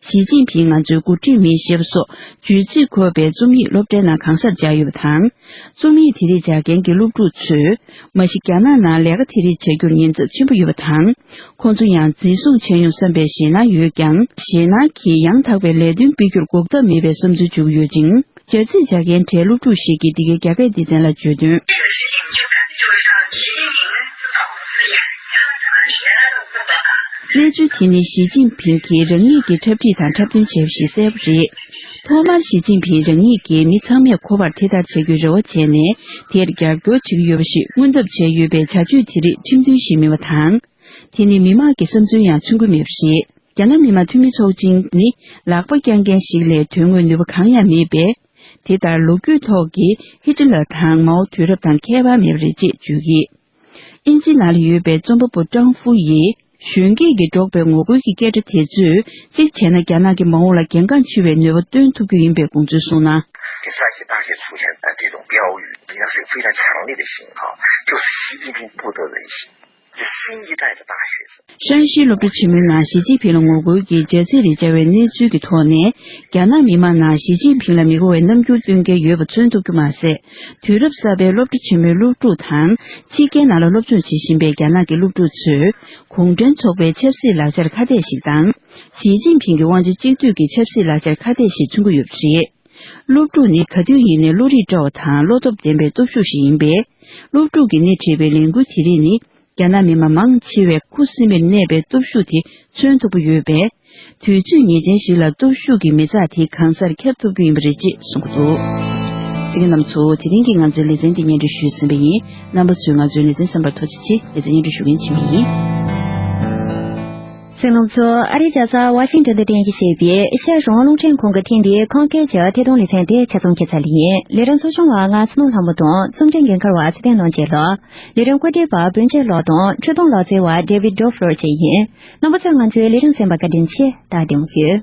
ཞི་ཅིན་ཕིང་ང་ཚོའི་འགོ་ཁྲིད་མིན་ཞེས་པ་སོགས་བརྗོད་ཚིག་འཁོད་པའི་རྩོམ་ཡིག་སློབ་གྲྭའི་ནང་གང་སར་སྦྱར་ཡོད་པ་དང་། རྩོམ་ཡིག་དེ་རིགས་སྦྱར་མཁན་གྱི་སློབ་ཕྲུག་ཚོས། མ་གཞི་རྒྱ་ནག་ནང་ལས་ཀ་དེ་རིགས་བྱ་རྒྱུར་ཉེན་ཚབས་ཆེན་པོ་ཡོད་པ་དང་། ཁོང་ཚོ་ཡང་འཛིན་བཟུང་བྱས་མྱོང་བསམ་པའི་ཞེད་སྣང་ཡོད་ཀྱང་། ཞེད་སྣང་གིས་ཡང་དག་པའི་ལས་དོན་སྤེལ་རྒྱུར་འགོག་ཐབས་མེད་པའི་བསམ་ཚུལ་བརྗོད་ཀྱི་ཡོད་ཅིང་། སྦྱར་ཚིག་སྦྱར་མཁན་གྲས་སློབ་ཕྲུག་ཞིག་གིས་འདི་གའི་རྒྱ་སྐད་སྡེ་ཚན་ལ་བརྗོད་དོན། གནས་ཚུལ་དེ་ནི་ཞི་ཅིན་ཕིང་གིས་རང་ཉིད་ཀྱི་འཁྲབ་ཁྲིད་དང་འཁྲབ་སྟོན་བྱས་པ་ཞིག་གསལ་པོ་རེད། ཐོག་མར་ཞི་ཅིན་ཕིང་རང་ཉིད་ཀྱིས་མི་ཚང་མས་གོ་བར་དེ་ལྟར་བྱ་རྒྱུའི་རེ་བ་བྱས་ནས། དེར་རྒྱབ་སྐྱོར་བྱེད་ཀྱི་ཡོད་པ་ཞིག་མངོན་ཐབས་བྱས་ཡོད་པའི་བྱ་སྤྱོད་དེ་རིགས་ཁྲིམས་མཐུན་ཞིག་མིན་པ་དང་། དེ་ནི་མི་མང་གི་བསམ་ཚུལ་ཡང་མཚོན་གྱི་མེད་པ་རེད། རྒྱ་ནག་མི་དམངས་འཐུས་མི་ཚོགས་ཆེན་ནི་ལག་པ་བརྐྱང་མཁན་ཞིག་ལས་དོན་དངོས་ནུས་པ་གང་ཡང་མེད་པས། དེ་ལྟར་ལོ་རྒྱུས་ཐོག་གི་ཧི་ཏི་ལར་དང་མའོ་དུས་རབས་དང་ཁྱད་པར་མེད་པ་རེད་ཅེས་བརྗོད་ཀྱིས། དབྱིན་ཇི་ནང་ལ་ཡོད་པའི་རྩོམ་པ་པོ་ཀྲང་ཧྥུ་ཡིས། གཞོན་སྐྱེས་ཀྱིས་སྒྲོག་པའི་ངོ་རྒོལ་གྱི་སྐད་སྒྲ་དེ་ཚོས་གཅིག་བྱས་ན་རྒྱ་ནག་གི་མ་འོངས་ལ་གལ་འགངས་ཆེ་བའི་ནུས་པ་སྟོན་ཐུབ་རྒྱུ་ཡིན་པའི་དགོངས་ཚུལ་གསུངས་ན། 这山西大学出现的这种标语，比较是非常强烈的信号，就是习近平不得人心。这新一代的大学生。 ཧྲན་ཞི་སློབ་གྲྭ་ཆེན་མོའི་ནང་ཞི་ཅིན་ཕིང་ལ་ངོ་རྒོལ་གྱི་སྦྱར་ཚིག་རེ་སྦྱར་བའི་གནས་ཚུལ་གྱི་ཐོག་ནས། རྒྱ་ནག་མི་མང་ནང་ཞི་ཅིན་ཕིང་ལ་མི་དགའ་བའི་རྣམ་འགྱུར་སྟོན་མཁན་ཡོད་པ་མཚོན་ཐུབ་རྒྱུ་མ་ཟད། དུས་རབས་གསར་པའི་སློབ་གྲྭ་ཆེན་མོའི་སློབ་ཕྲུག་དང་། ཕྱི་རྒྱལ་ནང་ལ་སློབ་སྦྱོང་བྱེད་བཞིན་པའི་རྒྱ་ནག་གི་སློབ་ཕྲུག་ཚོས། གུང་ཁྲན་ཚོགས་པའི་ཆབ་སྲིད་ལག་ཆར་ཁ་གཏད་ཞིག་དང་། ཞི་ཅིན་ཕིང་གི་དབང་ཆ་གཅིག་སྡུད་ཀྱི་ཆབ་སྲིད་ལག་ཆར་ཁ་གཏད་ཞིག་མཚོན་གྱི་ཡོད་པ་རེད། སློབ་ཕྲུག་ནི་ག་དུས་ཡིན་ནའི་བློ་རིག་བཀྲ་བ་དང་བློ་སྟོབས་ལྡན་པའི་སྟོབས་ཤུགས་ཤིག་ཡིན་པས། སློབ་ཕྲུག་གིས་སྣེ་ཁྲིད་པའི་ལས་འགུལ་དེ་རིགས་ནི། རྒྱ་ནག་མི་མང་མང་ཆེ་བས་ཁུ་སིམ་མེར་གནས་པའི་སྟོབས་ཤུགས་དེ་མཚོན་ཐུབ་ཀྱི་ཡོད་པས། དུས་ཚོད་ངེས་ཅན་ཞིག་ལ་སྟོབས་ཤུགས་ཀྱི་མི་ཚགས་དེ་གང་སར་ཁྱབ་ཐུབ་རྒྱུ་ཡིན་པ་རེད་ཅེས་གསུངས་ཀྱི་འདུག་གཟིགས་མཁན་རྣམ་པ་ཚོ། དེ་རིང་གི་ང་ཚོའི་ལེ་ཚན་འདི་སྙན་སྒྲོན་ཞུས་ཟིན་པ་ཡིན། རྣམ་པ་ཚོས་ང་ཚོའི་ལེ་ཚན་གསན་པར་ཐུགས་རྗེ་ཆེ། ལེ་ཚན་སྙན་སྒྲོན་ཞུ་མཁན་འཆི་མེད་ཡིན། གཟིགས་མཁན་རྣམ་པ་ཚོ། ཨ་རིའི་རྒྱལ་ས་ཝ་ཤིང་ཏོན་དུ་རྟེན་གཞི་བྱས་པའི་ཨེ་ཤ་ཡ་རང་དབང་རླུང་འཕྲིན་ཁང་གི་ཐེངས་འདིའི་ཁམས་སྐད་ཀྱི་ཐད་གཏོང་ལེ་ཚན་དེ་ཆ་ཚང་ཁྱད་མཚར་ལ་ཡིན། ལས་རིམ་གཙོ་སྐྱོང་བ་ང་ཚེ་རིང་ལྷ་མོ་དང་། རྩོམ་སྒྲིག་འགན་འཁུར་བ་ཚེ་བརྟན་ནོར་རྒྱས་ལགས། ལས་རིམ་བཀོད་སྒྲིག་པ་བོན་ཆེ་ལགས་དང་། འཕྲོས་གཏོང་ལག་རྩལ་བ་ཌེ་ཝིཌ་ཌོ་ཕོར་བཅས་ཡིན། རྣམ་པ་ཚོས་ང་ཚོའི་ལས་རིམ་གསན་པར་བཀའ་དྲིན་ཆེ། ད་བདེ་མོ་བྱོས།